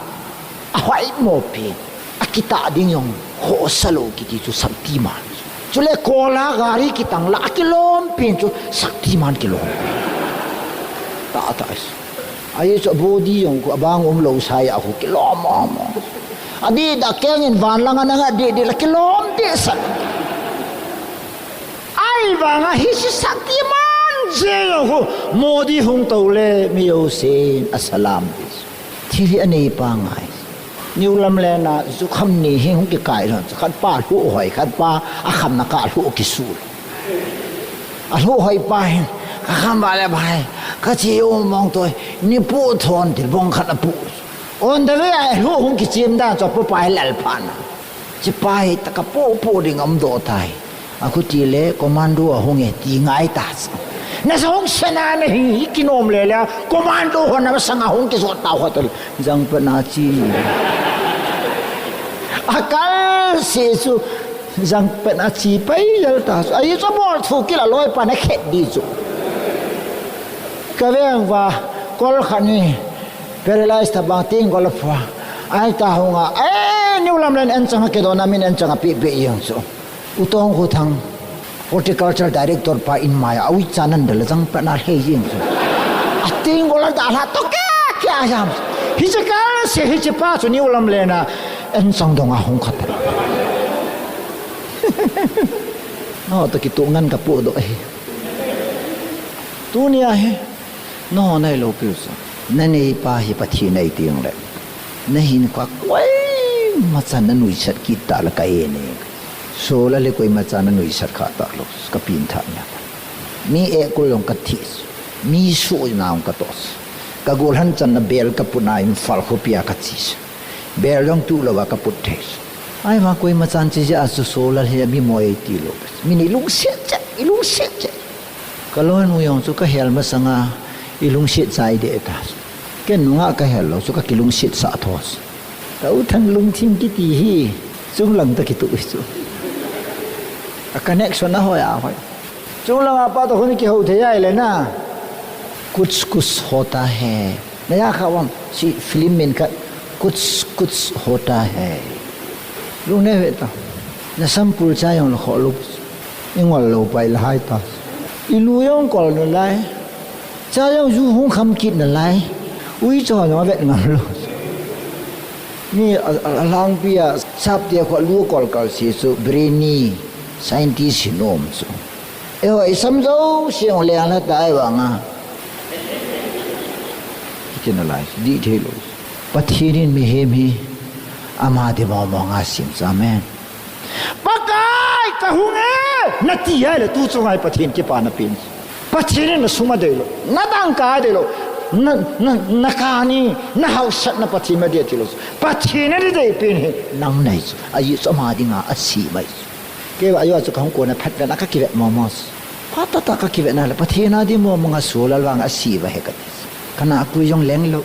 ahoimo pen. Akitah ding jong khohsa lou kiti chu Shaktiman. Chule kol a gari kitang la, akilom pen chu Shaktiman kilom. Tah tah. Ahi chu body jong khu abang um lou sai a khu kilom mong mong. Adih da keng in van lang a nang adih dih la kilom dih sa. Ahivang a hiche Shaktiman jeng jong khu Modi hung tou le mi jousen asalam dih. Thil hi aneipa ngai. New Lamlen a jukham ni hi hung kikai lhon chu khat pa lhuh hoi, khat pa akhamna kah lhuh kisuh. Alhuh hoi pa hin, ka kham va le bai, ka chi u mong toi, ni pu thon til bong khat apu. On the way a lhuh hung kichim dan chu pu pa hi lal phan a. Chi pa hi ta ka pu pu ding um doh tai. Akhuti le commando ahung e ti ngai ta chu. Na sa hung sena na hi, hi kinom le le, commando ho na masang a hung kijot ta ho ta le. Jang pa na chi. Akal se chu. Jang pen a chi pai jal ta. Ahi chu bol thu kila loi pa na khet dih chu. Ka veng va kol khat ni paralyze ta bang ting kol a pua. Ahi ta hung a. Eh, New Lamlen en chang a kidon a min en chang a pi pi jeng chu. U Tong Khu Thang. Horticulture Director pa in mai a, awi chan an dal jang pa na lhei jeng chu. Ating kol a da la to ke ke a jam. Hiche kal se hiche pa chu New Lamlen a. En chang dong a hung khat. No, to kituh ngan ka pu doh hi. Tunia hi. No, nai lou piu sa. Na neipa hi Pathen nei tiang le. Na hinkho koima chan na nuisat kit ta le ka e ne. Saul a le koima chan na nuisat kha ta lou. Ka pin tha nia. Mi e kul long ka thi. Mi su na ong ka tos. Ka gol han chan na bel ka puna Imphal khopi a ka chi. Bel jong tu lou va ka put thei. Ahivang koima chan chi ja chu Saul a hi mi moi ti lou. Mi ni lungset che, i lungset che. Ka loinu jong chu ka hel masang a i lungset chai deh ta. Ken nunga ka hel lou chu ka kilungset sah tho. Ka u Thang lungthim kiti hi chunglang ta kituh hi chu. A connection a hoi a hoi. Chunglang a pa to hun kihou thei ai le na. Kuch kuch hota hai. Na ja kha vang, si film min khat, kuch kuch hota hai. Lung ne ve ta. Na sampul cha jong la kho lu. I ngol lou pai la hai ta. I lu jong kol nalai. Cha jong ju hung kham kit nalai. Ui cho jong vet ngam lou. Ni a, a, a langpi a sap te kho lu kol kal si su brainy scientist hi nom su. Eiho, i sam jouse hung leng lha tai vang a. Kiti nalai, dih thei lou. Pathen in mihem hi, ama ding mong mong a sem chu, amen. Pakai ka hung e, na ti a le tu chunga hi Pathen kipana pen. Pathen in na sum adei lou, na dangka adei lou, na, na, na kani, na hausatna Pathen in adei ti lou. Pathen in adei pen hi, nang nei chu, ahi chu ama dinga asem ahi chu. Kei vang, ajo chu ka hung kon a phat vet na ka kivet mong mong. Phat tah tah ka kivet na le, Pathen a ding mong mong a Saul a vang a si va he ka ti. Ka na kui jong leng lou.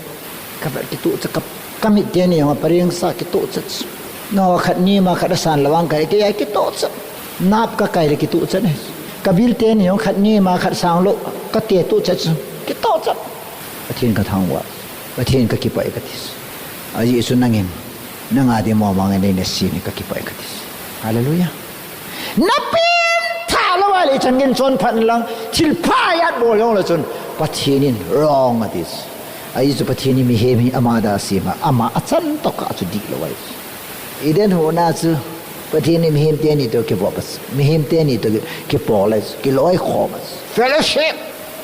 Ka vet kituh cha ka, ka mit teni jong a pareng sa kituh cha. No khat ni ma khat a san la vang ka kei a kituh cha. Nap ka kai le kituh cha ne. Ka bil teni jong khat ni ma khat sang lou. Ka te tuh cha chu. Kituh cha. Pathen ka thangvah. Pathen ka kipah e ka ti. A Jesu nangin. Nanga ding mong mong a nei na sem hi ka kipah e ka ti. Hallelujah. Na pengthah lou a le chan gin chon phat lang thil pha jat bol jong le chun Pathen in wrong ati. Ahi chu Pathen in mihem hi ama dia asem a, ama achan tokah chu dihlou ahi. Eden hon a chu Pathen in mihem teni toh kivop a chu, mihem teni toh ki, kipol a chu, kiloikhom a chu. Fellowship.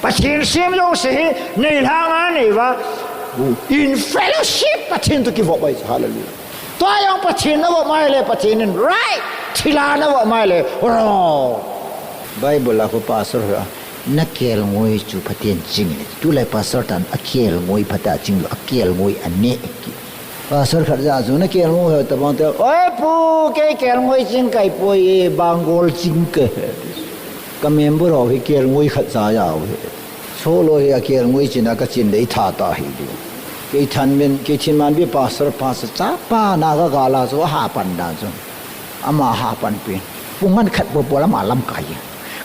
Pathen sem jouse hi neilhang a nei uva, in fellowship Pathen toh kivop ahi chu. Hallelujah. Tua jong Pathen navop mai le Pathen in right, thilha navop mai le wrong. Bible a khu pastor ho a, nakelngoi chu Pathen ching in. Tulai pastor tan akelngoi phatah a chinglou, akelngoi aneh ki. Pastor khat ja chu nakelngoi ho tabang te, oi pu, kei kelngoi ching kahipoi, bangol ching kahi. Ka member ho hi kelngoi khat ja jao hi. Solo hi akelngoi chin a kachin dei tha ta hi di. Kei than min, kei thin man bi pastor, pastor chapa na ka gala chu ahapan dan chu. Ama hapan pi. Pungan khat po po lama lamkai.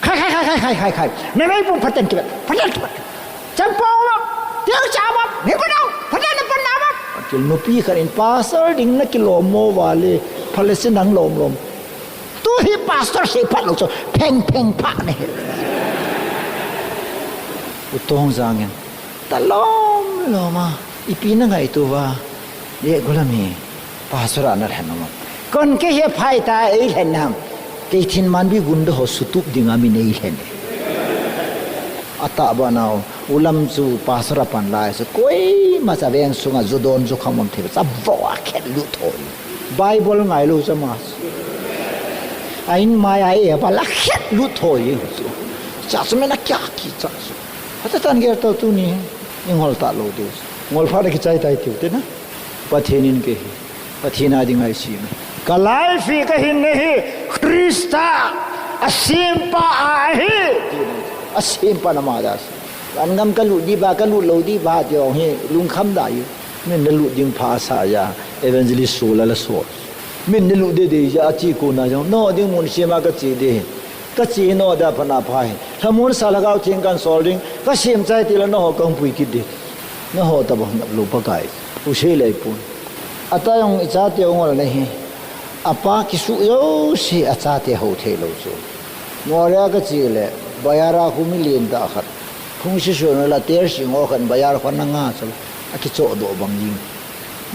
Khai, khai, khai, khai, khai, khai, khai. Me me pu phaten kibat, phaten kibat. Champong ma, tiang cha ma, ni pa nau, phaten na pan na ma. Kil nupi khat in pastor ding na kilom mo vale, phalese nang lom lom. Tu hi pastor se phat lo chu, pheng pheng pha ne. U Tong Jang in, ta lom lom a, ipi na ngaito uva, ye gulam hi, pastor a na lhen nang. Kon kei hi phai ta ei lhen nang. Kei thin man bi gunda ho sutup ding a min ei lhen. Atah ba nau, ulam chu pastor a pan lai chu, koima cha veng sunga ju don ju kham um thei, cha vo a khet lut thoi. Bible ngai lou cha ma. A in mai a e ba la khet lut thoi chu. Cha chu min a kya ki cha chu. Hata tan ger to tuni, i ngol ta lou diu. Ngol pha da kichai tai tiu te na. Pathen in kei hi, Pathen a ding ahi sem e. Ka life hi ka hinna hi Christa asempa ahi. Asempa na ama dia asem. Vangam ka lut diu va, ka lut lou diu va ti jong hi lungkham da u. Min na lut ding pha sa ja, evangelist Sula la so. Min na lut ding ding ja, achi kona jong, no ding mun sem a ka chi ding. Ka chi no da pha na pha hi. Lhamon sa Lhagao Theng kan sol ding. Ka sem chai ti la na ho kang pui kit ding. Na ho tabang nap lou Pakai. U sei lei pun. Ata jong i chate u ngol na hi. Apa kisu jouse a chate ho thei lou chu. Moria ka chi le, bazar a khu mi lien tah khat. Phung si su na la ter si ngo khan bazar khan na nga chu. A kicho do bang jing.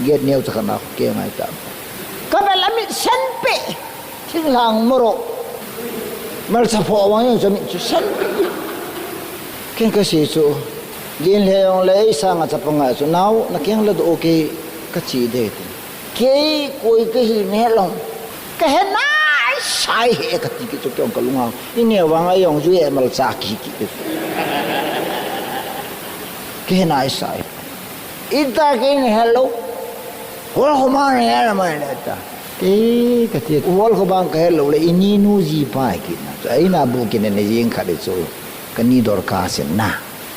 Gate neo cha khan a khu ke ngai ta. Ka bel a mit sen pe. Thinglhang moro. Malcha pho vang jong chu mit chu sen. Ken ka sei chu. Lien le jong le ei sanga chapang a chu. Nau, na keng la do okay ka chi de ti. Kei koi ka hi ne lou. Ka he nai sai he ka ti ki chu kong ka lunga. I ne vang a jong ju e malcha ki ki. Ka he nai sai. Ita kei ni hello. Hol khoma ni hello mai le ta. Te ka ti. Hol khoma ka hello le ini nu ji pa ki na. Ai na bu ki ne ne jing kha de chu. Ka ni dor ka sin na.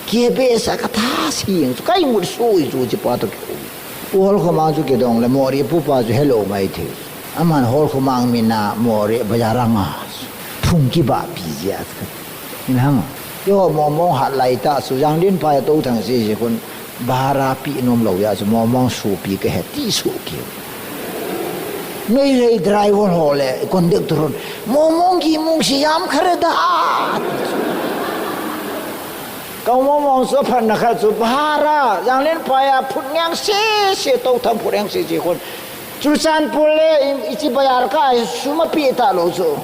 Ki be sa ka tha si jing chu. Kai mu su i chu chi pa to ki. Hol khoma chu ki dong le mori pu pa chu hello mai the. Aman hol khoma mi na mori bazar a nga. Phung ki ba pi ji a ka. In hang. Yo mo mo hat lai ta su jang din pa to thang si si kun. Bhara pi nom lou ya chu momong supi ka he ti su ki. Nei rei driver ho le conductor hon momong ki mong si yam khare da. Ka momong su phan na kha chu bhara jang len pa ya phut ngang se se to tham phut ngang se se kon. Churachandpur le i, i chi bazar ka suma pi ta lou chu.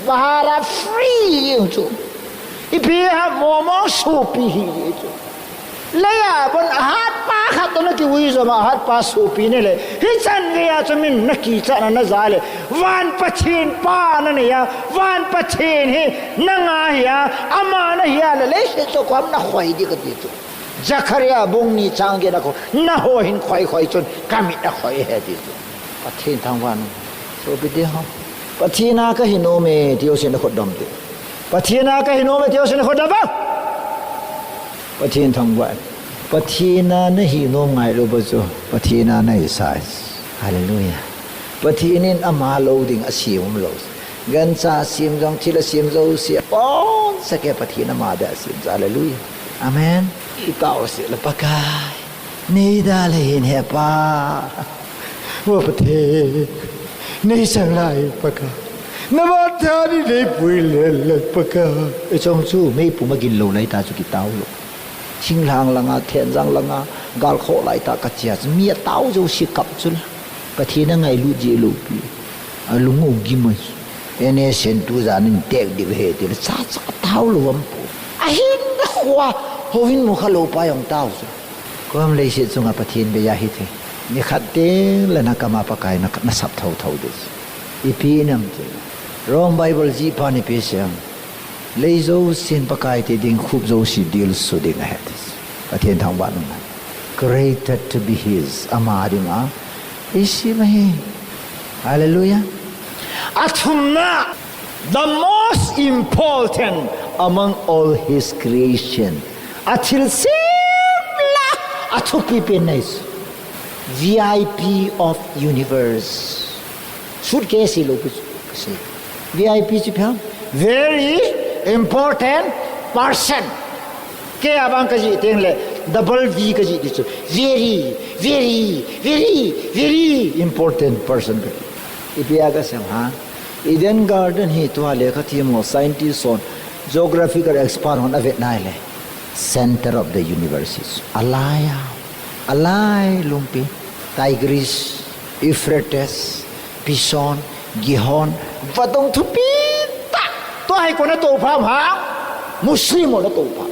Bhara free jing chu. Ipi ham momong supi hi jing chu. Leiya bon ahat pa khat toh na kiui jom a ahat pa supi ne le. Hichan geiya chu min na kicha na na ja le. Van Pathen pa na nei a. Van Pathen hi na nga hi a. Ama na hi a le. Leiset chu kom na khoi di ka ti chu. Zechariah bung ni chang get na ko. Na ho hin khoi khoi chun. Ka mit na khoi he ti chu. Pathen thangvah in. Sopite ho. Pathen a ka hinom e, ti ho sin na khut dom te. Pathen a ka hinom e, ti ho sin na khut dom ba. Pathen thangvah in. Pathen a na hinom ngai lou ba chu. Pathen a na hisah. Hallelujah. Pathen in ama lou ding asem um lou. Gancha sem jong thil asem jouse. Pon sake Pathen ama dia asem. Hallelujah. Amen. I tao se la Pakai. Nei da le hin he pa. Wo Pathen. Nei sang lai Pakai. Na ba tha ni nei pui le le Pakai. E chong chu mei pu ma gin lou lai ta chu ki tao lou. Thinglhang langa, thenjang langa, galkhoh laitah kachia chu mi atao jouse kap chu la. Pathen angailut jeh lou pi. Alung u gim a chu. N A sen tu jan in tek diu ahi tile, cha cha tao lou am pu. Ahin khua, houin mu kha lou pa jong tao chu. Kom leiset chunga Pathen bei a hithei. Nikhat teng le nakam a Pakai na, nasap thotho ding. Ipi nam ti. Rome Bible jih pa ni pi siam. Lei jousen Pakai te ding, khup jouse dilsu ding ahi ti. Pathen thangvah in um. Created to be his. Ama dinga. Isi mahi. Hallelujah. Athumna, the most important among all his creation. Athilsem la, athupi pen nai chu. V I P of universe. Suitcase lou pi chu, kasi. V I P chu pha. Very important person. Kei a vang kajih teng le, double V kajih di chu. Very, very, very, very important person. Ipi a kasei ham. Eden Garden hi tua lekha them ho scientist hon, geographical expert hon avet nai le. Center of the universe is. Alai a. Alai lungpi. Tigris, Euphrates, Pishon, Gihon, vadung thupi tah. Tua hi koi in atoupha ham? Muslim hon atoupha.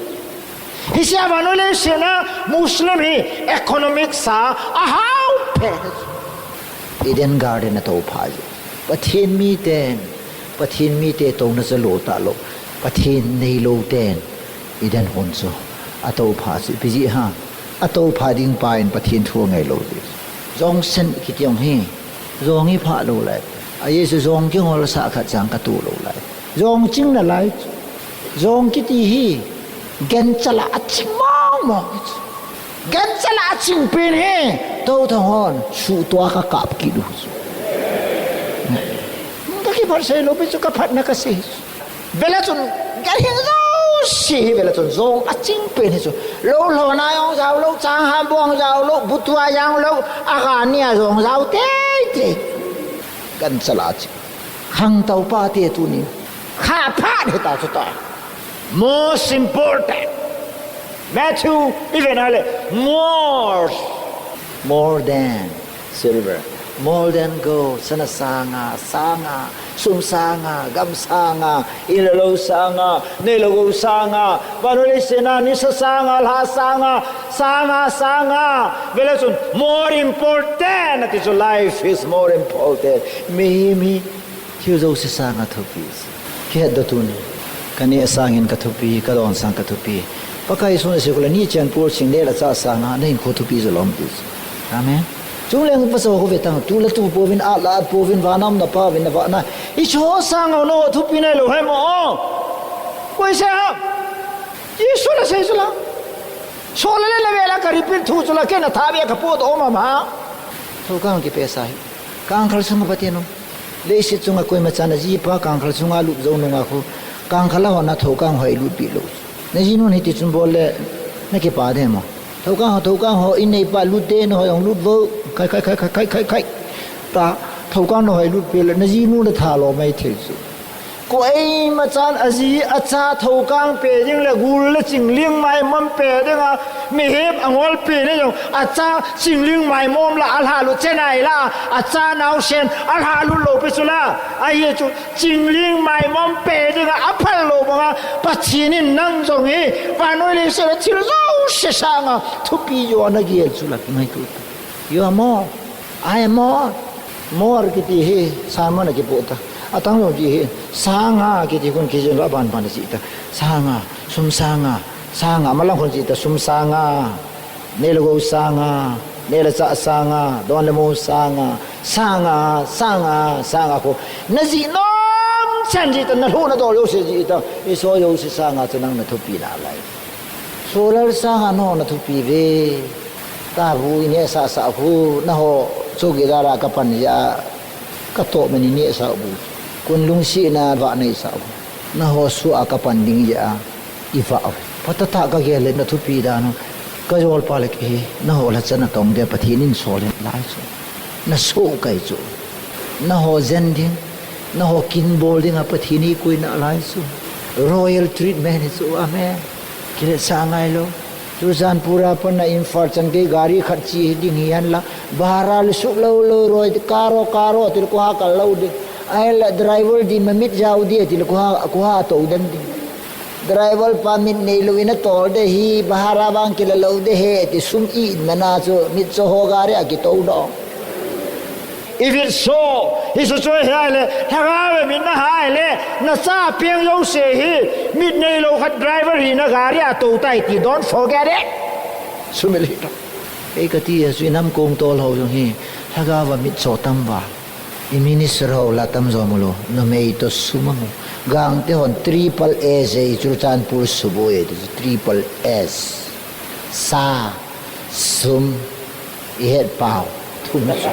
Hiche a vannoi leiset a Muslim hi economics a ahao pen. Eden Garden atoupha ji. Pathen miten, Pathen mite touna jalo talou. Pathen neilou ten. Eden hon chu atoupha chu ipi jeh ham? Atoupha ding pa in Pathen thu angai lou jeh. Jong sen kiti jong hi. Jong hi pha lou lai. Ajeh chu jong kingol sah khat chang katoh lou lai. Jong ching nalai. Jong kiti hi. Gancha la aching mong mong. Gancha la aching pen hi. Tou thang hon. Suhtoh a kakap kit u chu. Kakiphat sei lou pi chu, kaphatna kasei. Vele chun, ganhing jouse hi vele chun, jong aching pen hi chu. Lou lhona jong jao lou, chang ham bong jao lou, butua jao lou, agani a jong jao teitei. Gancha la aching. Khangtou pa te tuni. Kha phat hita chu ta. Most important. Matthew, even ale, more. More than. Silver. More than gold, sana sanga, sanga, sum sanga, gam sanga, in le lou sanga, nei le gou sanga, vannoi leiset a nisa sanga, lha sanga, sanga, sanga. Vele chun, more important, ati chu life is more important. Mihem hi, thil jouse sanga thupi. Kihet doh tuni. Kaneh sangin kathupi, kadon sang kathupi. Pakai sung a sikul a nichen pol sing neh le chah sanga, nahinkho thupi jolom ti. Amen. Chuleh pasal ho vetang, tu le tu pouvin, at le at pouvin, vana um napa uvin, navah na. Hicheho sanga nangho thupi nailou ham? Koi sei ham? Jesu nasei chu la. Soh le le nave la ka repeat thu chu la, kei na tha ve kapo to mama. Thoukang kipe sa hi. Kangkhal sunga Pathen um. Leiset chunga koima chan ajipa kangkhal sunga lut jou nunga khu, kangkhal a hon a thoukang hoi lut pi lou. Najinun hiti chun bol le, nakipa dem mo. Thoukang ho, thoukang ho, in neipa lut te, nahoi hung lut vo. Khai, khai, khai. Ta, thoukang nahoi lut pi le, najinu natha lou mai thei chu. Koima chan aji, acha thoukang pe ding le gul le chingling maimom pe ding a, mihem angol pe ni jong, acha chingling maimom la alha lut chenai la, acha naosen alha lut lou pi chu la, ahi chu chingling maimom pe ding a, aphal lou banga, Pathen in nang jong hi, vannoi leiset a thil jouse sanga, thupi jo nagel chu la, kingaito. You are more. I am more. More kiti hi, sermon a kipoh ta. Atang jong ti hi, sanga kiti khun kijin ra ban ban ji ta. Sanga, sum sanga, sanga, malang khun ji ta, sum sanga. Nei le gou sanga, nei le chah sanga, don le mo sanga, sanga, sanga, sanga khu. Najih nom chan ji ta, nalhuh nadol jouse ji ta. Hicheho jouse sanga chu nang nathupi nalai. Solar sanga nangho nathupi ve. Tabu ineh sah sah khu, nangho chowkidar a kapan jeh a, katoh man ineh sah bu. Kon lungsetna vah nei sah bu. Nangho soh a kapan ding jeh a, ivah u. Phatah tah kagel le nathupi dan u. Kajol pa le kei hi, nangho lhacha natong dia Pathen in sol in lai chu. Nasoh kai chu. Nangho jen ding, nangho kin bol ding a Pathen in eikoi nalai chu. Royal treatment hi chu, amen. Kile sa ngai lou. Churachandpur a pat a Imphal chan gei gari khat che hi ding hi hen la, bhara le suk lou lou roi, karo, karo, ti le kua kal lou de. Ahile driver di mamit jao di, ti le kua, kua tou den di. Driver pa mit nei lou in a tol de hi, bhara vang kila lou de he, ti sum i in mana chu, mit cho ho gari a kitou do. If it's so, hi chu chu hi ahile, thagau ve min na hai le, na cha piang yo se hi, mit nei lou khat driver hi na gari a tou tai ti, don't forget it. Sumil hi to. Ei ka ti a chu i nam kong tol ho jong hi, thagau va mit cho tam va. I minister ho la tam jo mu lo, numei to sum a mu. Gangte hon triple S, Churachandpur subu e, triple S. Sa, sum, i het pau, thum chu.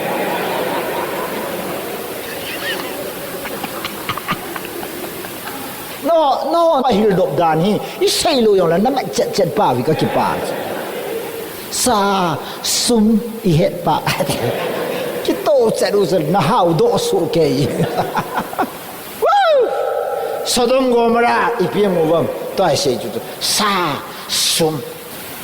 No, no, a hil dop dan hi, i sei lou jong la, na mat chet chet pau hi ka kipa. Sa, sum, i het pau. Kitou chet u chet, na hao doh su kei. Woo! Sodom Gomorrah, i piang u vam, tua i sei chu chu. Sa, sum,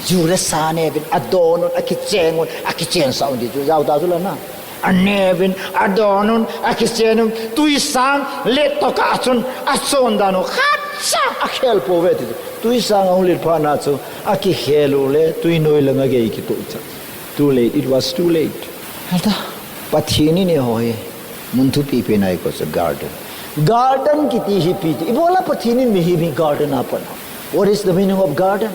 ju le sa ne vin, a don un, a kicheng un, a kicheng sa un ti chu, jao ta chu la na. A ne vin, a don un, a kichen un, tui sang, let to ka chun, a chon dan u, khat cha, a khel po ve ti chu. Tui sang a hung let pha na chu, a kikhel u le, tui noi lang a gei kitou cha. Too late, it was too late. Hata, Pathen in eiho hi, mun thupi pen a eikoi chu garden. Garden kiti hi ipi ti, ibola Pathen in mihem hi garden a pat. What is the meaning of garden?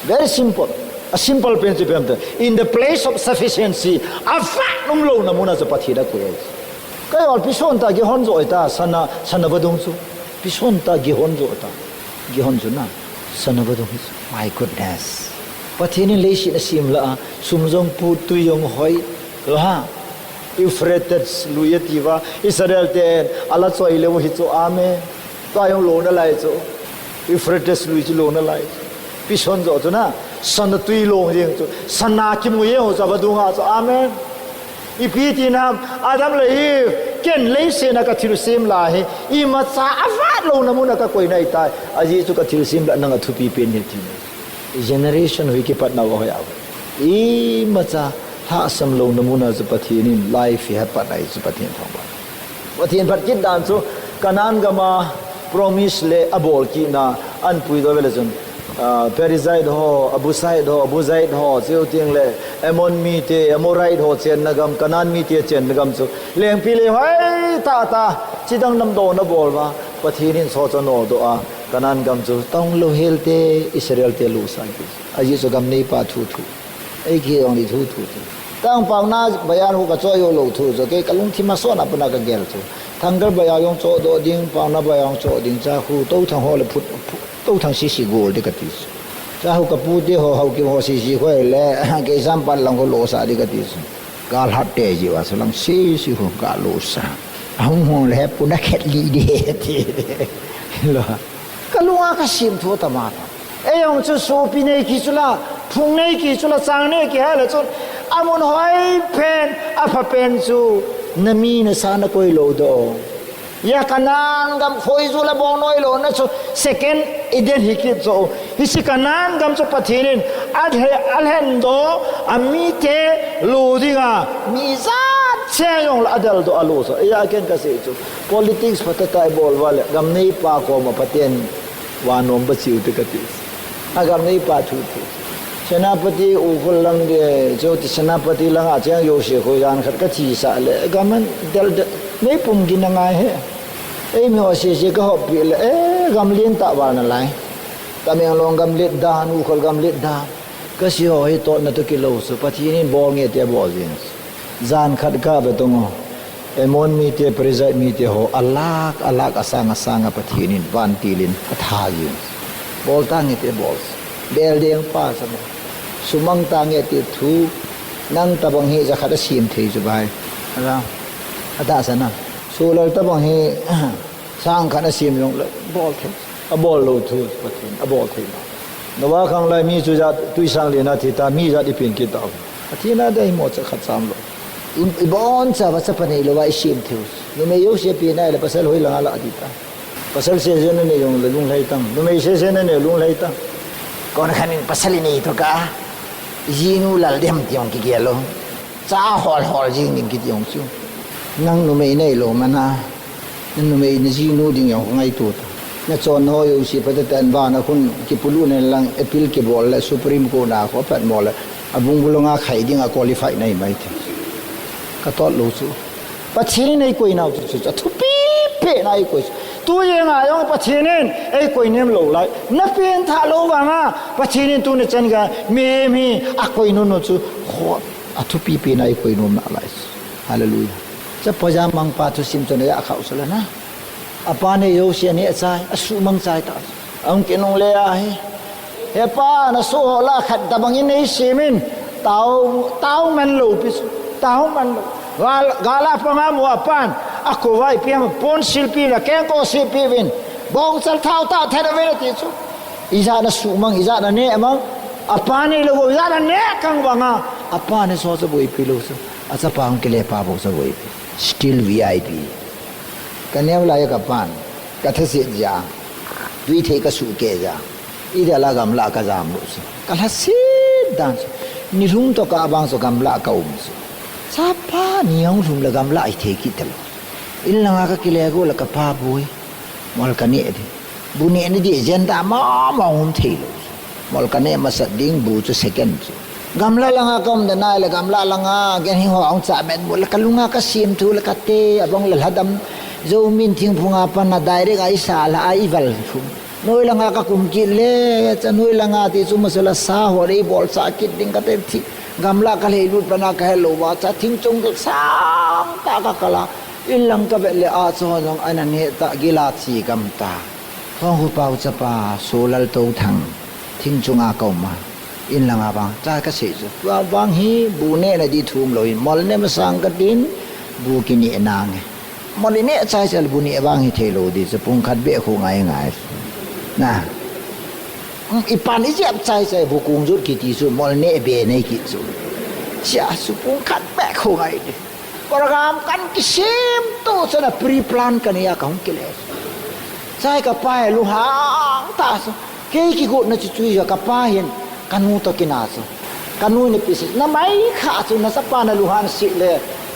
Very simple. A simple pen chu ipi ham tia, in the place of sufficiency. Avat um louna mun a chu Pathen akoi ahi. Ka jol pison ta gihon jo ta, sana, sana vadung chu. Pison ta gihon jo ta. Gihon chu na, sana vadung hi chu. My goodness. Pathen in leiset asem lah a, sum jong put, tui jong hoi. Lo ha. Euphrates lui ati uva, Israel ten, ala choi leu hi chu, amen. Tua jong lo nalai chu. Euphrates lui chu lo nalai chu. Pison jo chu na, sana tui long jeng chu. Sana kimu jeng ho chu avadung a chu, amen. Ipi ti nam, Adam le Eve, ken leiset a ka thilsem lah hi, imacha avat louna mun a ka koi nai tai, ajeh chu ka thilsem lah nang a thupi pen hi ti. Generation hui kipat nau ahoi a. Imacha lhahsam louna mun a chu Pathen in life hi apat nai chu Pathen thangvah. Pathen phat kit dan chu Canaan gam a promise le abol kit na an puidoh ve le chun, ah, Perizzite ho, Abusite ho, Abusite ho, chuteng le Ammon mite, Amorite ho chenna gam, Canaan mite chenna gam chu lengpi le hoi tah tah, chidang damdoh na bol uva, Pathen in sohcha nodoh a, Canaan gam chu tong lou hel te, Israel te lusah kit. Ajeh chu gam neipa thu thu. Ei kei jong ni thu thu chu. Tang Paona Bazar hu ka choh jou lou thu chu, kei ka lungthim a sot na pat a ka gel chu. Thangbazar jong choh doh ding, Paona Bazar jong choh ding, cha khu Touthang ho le phut, phut, Touthang sisi gol ding ka ti chu. Cha khu ka pu te ho, Haokip ho sisi khoi le, kei sam pat lang khu losah ding ka ti chu. Ka lhat te ji uva chu lang sisi khu ka losah. Ahung hung le pu na khet li ding ti. Lo. Ka lung a ka sim thu ta ma ta. Ei jong chu sopi nei kit chu la, phung nei kit chu la, chang nei kit hel a chun, amun hoi pen, apha pen chu, na mi na sa na koi lou doh. Hia Canaan gam khoi chu la bong noi lou na chu, second Eden hi kit chu. Hiche Canaan gam chu Pathen in, alhe, alhen doh, amite lo ding a, mi jat cheng jong la adel doh a lo chu. Hia ken ka sei chu, politics phatah tah i bol uva le, gam neipa koma Pathen Vanom ba chiu te ka ti. A gam neipa thu thu. Senapati Ukhrul lang de, chu ti Senapati lang a cheng jouse khu jan khat ka thi sah le, gam an del del, nei pum gin a ngai he. Ei mi ho sese ka hop pi le, eh, gam lien tah val nalai. Tamenglong gam let dan, Ukhrul gam let dan. Ka si ho hi totna toh kilou chu, Pathen in bol nge ti abol jing. Jan khat ka ve tong o. Ammon mite, Perizzite mite ho, a lakh, a lakh, a sang, a sang a Pathen in vantil in atha jin. Bol tange ti bol. Bel deng pa sa mo. Sumang tange ti thu, nang tabang hi jakhat a sem thei chu bai. Ala, atahsan a. Solar tabang hi, sang khat a sem jong le, bol thei. Abol lou thu, Pathen, abol thei ma. Noah khang lai mi chu jat, tuisang len a thi ta, mi jat i pin kit ta. Pathen a dei mo cha khat sam lou. I, i boncha va chapa nei lou va i sem thei u. Numei jouse pi nai le pasal hoi lang a la di ta. Pasal sese na nei jong le lunglhai tang. Numei sese na nei lunglhai tang. Kon khan in pasal in ei to ka. Jinu lal dem ti jong kigel lou. Cha hol hol jing ding kiti jong chu. Nang numei nei lou mana. Nang numei na jinu ding jong ngaito ta. Na chon ho jouse pa te tan ba na khun kipulu ne lang appeal kibol le Supreme Court na kho pat mo le. Abung bulong a khai ding a qualify nei mai te. Ka tot lou chu. Pathen in eikoi nau chu, chu, chu, thupi pen a eikoi chu. Tu jeng a jong Pathen in eikoi nem lou lai. Na pen tha lou vang a, Pathen in tuni chan gei mi, mi akoi nom u chu. Kho, athupi pen a eikoi nom nalai chu. Hallelujah. Chapa jam mang pa thusim chu na ja khau sala na. Apa nei jouse aneh chai, asuhmang chai ta. Ahung kinungle ahi. He pa, na soh ho lah khat tabang in nei simin. Tao, tao man lou pi chu. Tao man lou. Gal, gal a panga mu apan. Akou vai pi ham pon silpi na kengkou silpi vin. Bongchal thao ta thada vin ati chu. Ijat na suhmang, ijat na neh mang. Apa nei lou, ijat na neh kang vang a. Apa nei so cha boipi lou chu. Achapa hung kile pa bou cha boipi. Still V I P. Ka neo lai ka pan, ka thasit ja, tui thei ka suhkeh ja, i dia la gamla ka jam lou chu. Ka lhasit dan chu, ni lhum toh ka vang chu gamla ka um chu. Chapa ni hung lhum le gamla i thei kit talou. In langa ka kile go le ka pa boi, mol ka neh di. Bu neh na di agenda mama um thei lou. Mol ka neh masat ding bu chu second chu. Gamla langa ka um da nai le gamla langa gan hing ho hung cha met mu le ka lunga ka sim thu le ka te abang le lhadam zo min thingphung a pan na direct a i sa la a i val thu. Noi langa ka kum kit le cha noi langa ti chu masa la sa ho dei bol cha kit ding ka te thi. Gamla ka lei lut pana ka hello wa cha thing chung sang ta ka kala. In lang ka vet le a chu ho jong ana neh ta gila chi gam ta. Khong hu pau chapa, Solal Touthang, thing chunga ka um a, in langa vang, cha ka sei chu. Tua vang hi, bu neh na di thum lou hi, mol neh masang ka tin, bu kineh nange. Mol i neh chai chai le bu neh vang hi thei lou di chu, pung khat beh khu ngai ngai. Na. Um, i pan i jep chai chai, bu kung jut kiti chu, mol neh be nei kit chu. Chia chu pung khat beh khu ngai di. Program kan kisem tu chu na pre-plan ka nei a ka hung kile. Chai ka pa hi lunghang ta chu. Kei kigotna chu chu ja ka pa hin ka nu toh kina chu. Ka nu ni pi si na mai kha chu na chapa na lunghang si le.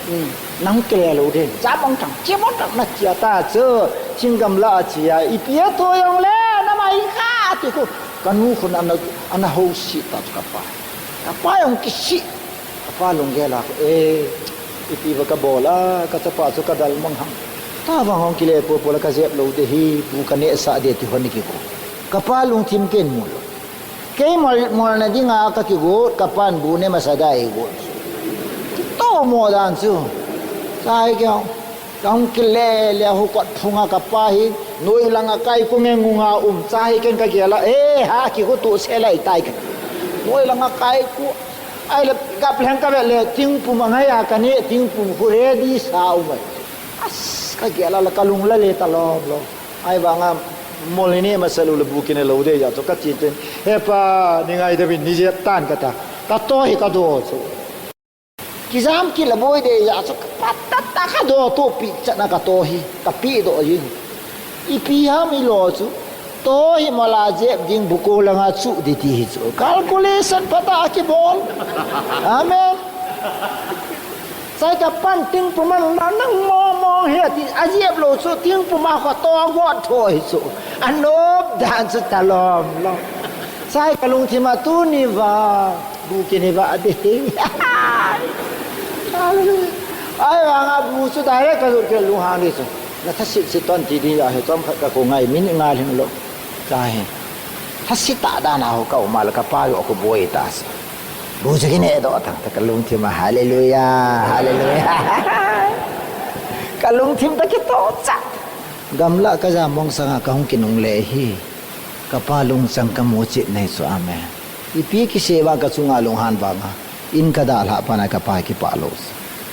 Hmm, nang kile lou ding. Cha mong tang, chi mong tang na chia ta chu. Thing gamla a chia. I pi a to jong le na mai kha ti khu. Ka nu khun ana, ana ho si ta chu ka pa. Ka pa jong kisi. Ka pa lunggel a khu, eh, ipi ba ka bol a, ka chapa chu ka dal mang ham. Tabang hung kile popo la ka jep lou de hi, bu ka neh sah de ti hon ni kikou. Ka pa lungthim ken mu lou. Kei mol, mol na dinga ka kigot, ka pan bu neh masa da i got. Kito mo dan chu. Sai keu. Ka hung kile le hu kot phunga ka pa hi, noi langa kai ku nge ngunga um cha hi ken ka gel a, eh, ha, kigo tu se lai tai ka. Noi langa kai ku, ai le gap lheng ka vet le, tingpum a ngai a ka neh, tingpum khu ready sa um ai. As, ka gel a le ka lung la le ta lom lom. Ai vanga, mol ni neh masa lou le bu kineh lou de ja chu ka ti tin. He pa, ni ngai da bin ni jep tan ka ta. Ka to hi ka do chu. Kijam kit le boi de ja chu ka pat tat ta ka do to pi chat na ka to hi, ka pi do ji. Ipi ham i lo chu, to hi mol a jep ding bu ko langa chu di ti hi chu. Calculation phat a kibol. Amen. Sai ka pan tingpum a nang mo mo hi ti a jep lou chu tingpum a ka to got tho hi chu. A nop dan chu ta lom lom. Sai ka lungthim a tuni va. Bu kineh va de. Hallelujah. Ai vanga bu chu direct ka lut ke lunghang di chu. Na thasit sit ton ti di a hi chom khat ka ko ngai min ngal hin lo. Cha hi. Thasit ta dan a ho ka um a le ka pa yo ko boi ta si. Bu chu kineh do tang ta ka lungthim a hallelujah, hallelujah. Ka lungthim ta kito cha. Gamla ka ja mong sanga ka hung kinungle hi. Ka pa lungchang ka mu chit nei chu amen. Ipi kisei va ka chunga lunghan vanga. In ka dalha pana ka pa kipah lou.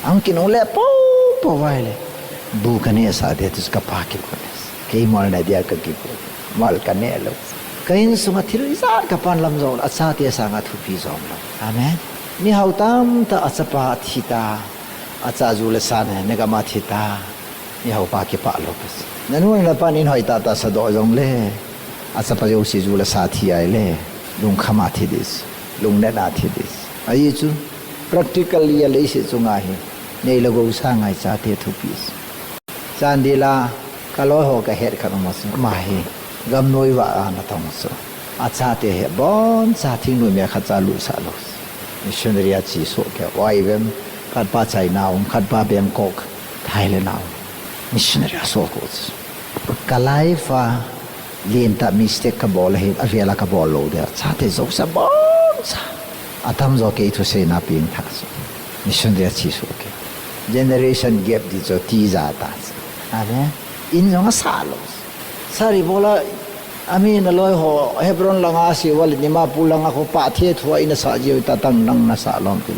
Ahung kinungle popo vai le. Bu ka neh sah de tu ka pa kipah lou. Kei mol na dia ka kipah. Mol ka neh lou. Ka insunga thil ijat ka pan lam jong, achate sanga thupi jong lou. Amen. Mi hao tamtah achapa athi ta. Acha ju le sa ne, ne gam a thi ta. Mi hao pa kipah lou. Na nu na pan in hoi tata sa do jong le. Achapa jouse ju le sa thi ai le. Lungkham a thi ding, lungnat a thi ding. Ahi chu, practically a leiset chunga hi, nei le gou sanga i chate thupi. Chandel a, ka loi ho ka het khat um a chu, ama hi, gamnoi vah a ana tong chu. A chate hi, boncha thingnoi mel khat cha lut sah lou. Missionary a che soh kei, Y W A M, khat pa China um, khat pa Bangkok, Thailand a um. Missionary a soh kei chu. Ka life a, lentah mistake ka bol ahi, avel a ka bol lou ding. Chate jouse boncha. Atamjo kei thuseina peng tha chu. Missionary a che soh kei. Generation gap ding chu tija ta chu. Amen. In jong asah lou. Sari bola, ami na loi ho, Hebron langa si vale Dimapur langa kho pa the thua in asah jiu ta tang nang na sah lom ti.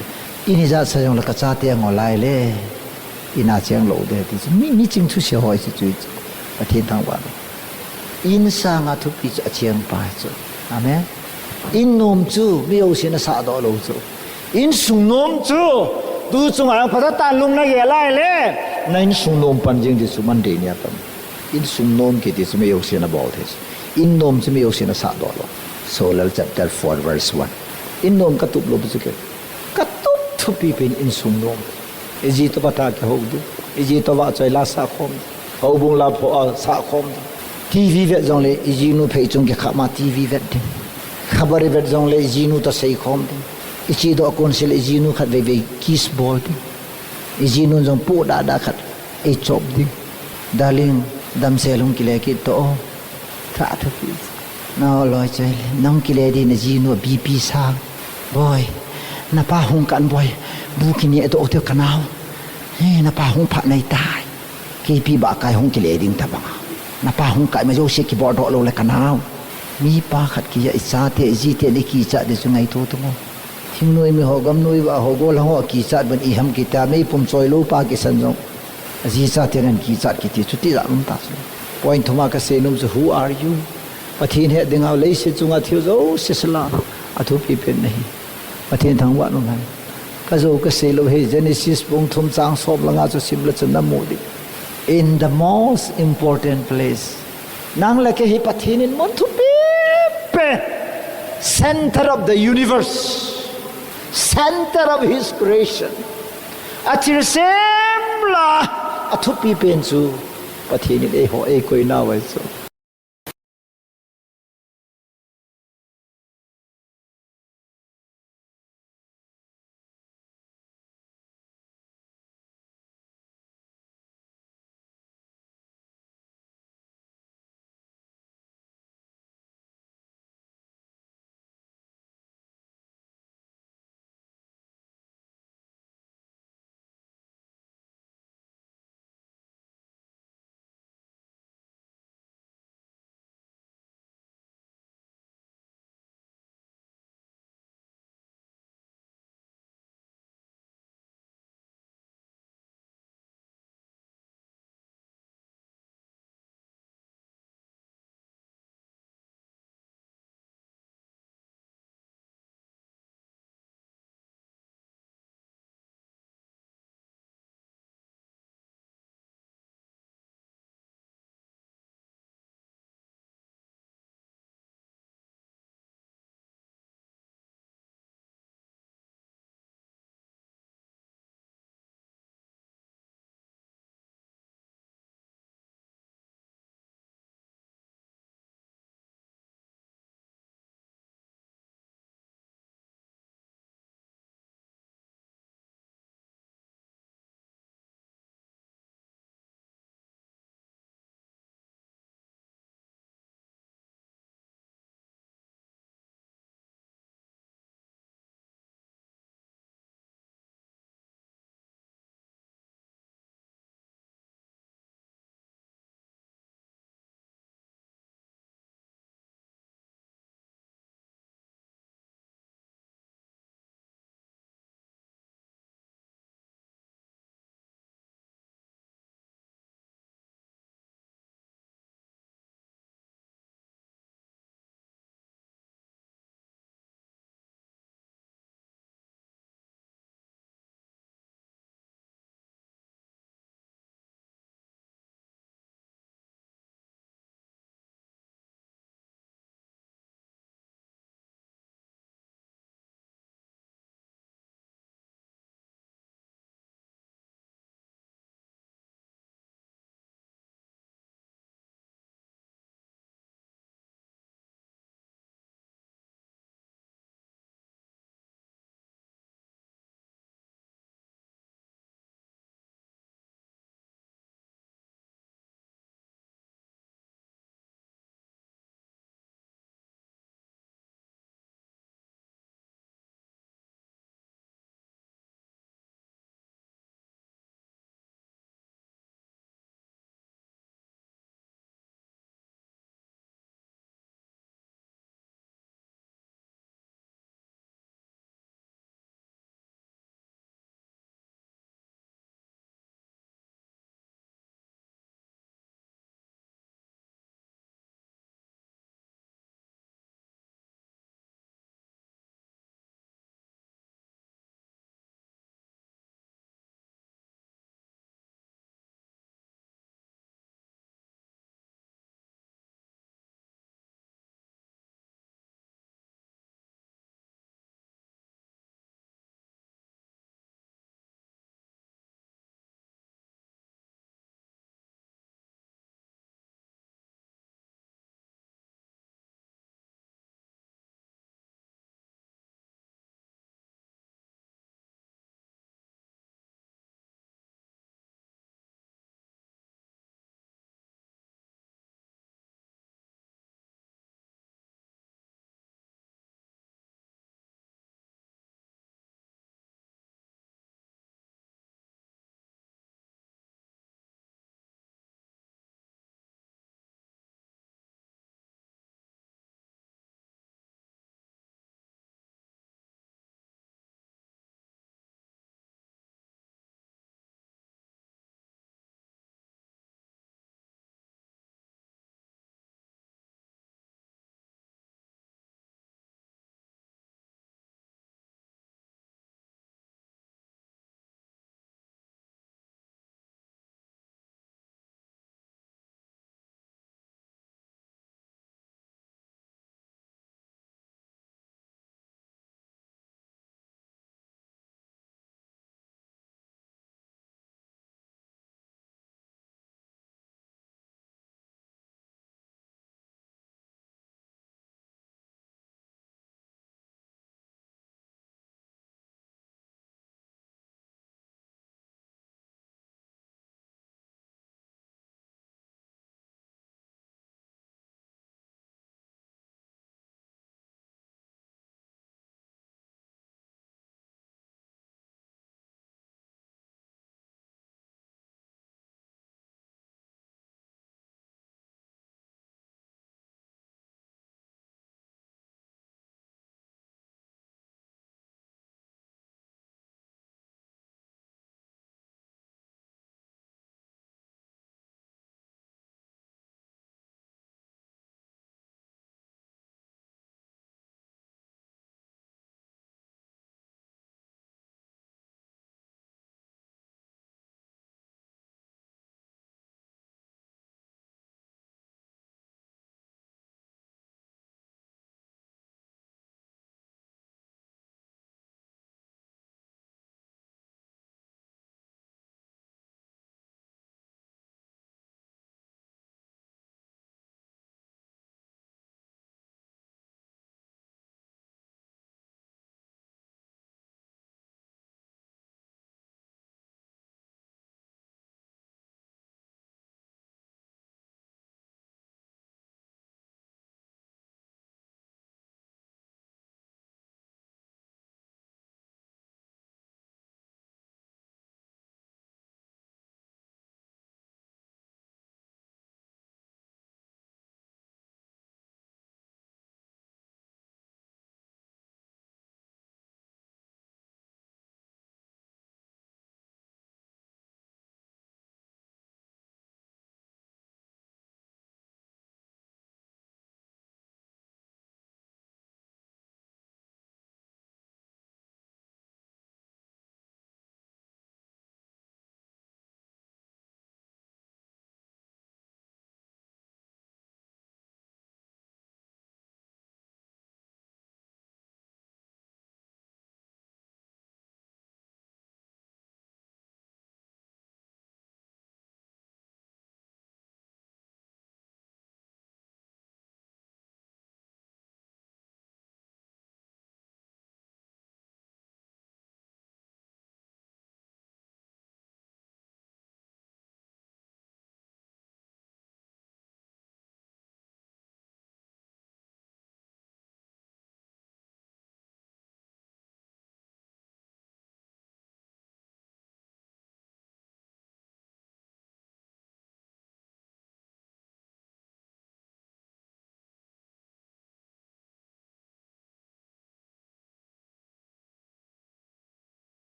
In ijat sa jong le ka chate ngol lai le. In a cheng lou ding ti chu. Mi, mi ching thusei ho chu chu. Pathen thangvah. In sanga thupi chu acheng pa chu. Amen. In nom chu mi jousen asah doh lou chu. Insung nom chu tu chunga jong phatah tah in lung na gel lai le. Na insung nom pan jing ding chu man dei nia tam. Insung nom kiti chu mi jousen abol thei chu. In nom chu mi jousen asah doh lou. Solal chapter four verse one. In nom ka tup lou chu kei. Ka tup thupi pen insung nom. I ji toh phatah a kihou ding. I ji toh vahchoi la sah khom ding. Houbung la phoh a sah khom ding. T V vet jong le i jinu phei chung kikham a T V vet ding. Khabar i vet jong le i jinu toh sei khom ding. I chedoh a kon se le i jinu khat vei vei kiss bol ding. I jinu jong poh dah dah khat ei chop ding. Darling, damsel hung kile kit toh o. Tha thupi. Nao loi choi le, nang kile ding na jinu a B P sang. Boi, na pa hung kan boi, bu kine doh teu ka nao. He, na pa hung phat nai tai. Kei pi ba kai hung kile ding ta bang. Na pa hung kai ma jouse kibol doh lou le ka nao. Mi pa khat kija i chate, i jite ni kichat ding chu ngaito tung o. Thingnoi mi ho, gamnoi vah ho, gollhang ho kichat ban i ham kita, meipum choi lou pa kisan jong. Aji chate nan kichat kiti chu tija um ta chu. Point thum a ka sei nom chu, who are you? Pathen het ding a leiset chunga thil jouse sila. Athupi pen nahi. Pathen thangvah nom hen. Ka jou ka sei lou hi Genesis bung thum chang som le nga chu sim le chun na mu ding. In the most important place. Nang le kei hi Pathen in mun thupi pen. Center of the universe. Center of his creation. A thilsem lah a thupi pen chu Pathen in eiho eikoi nau ahi chu.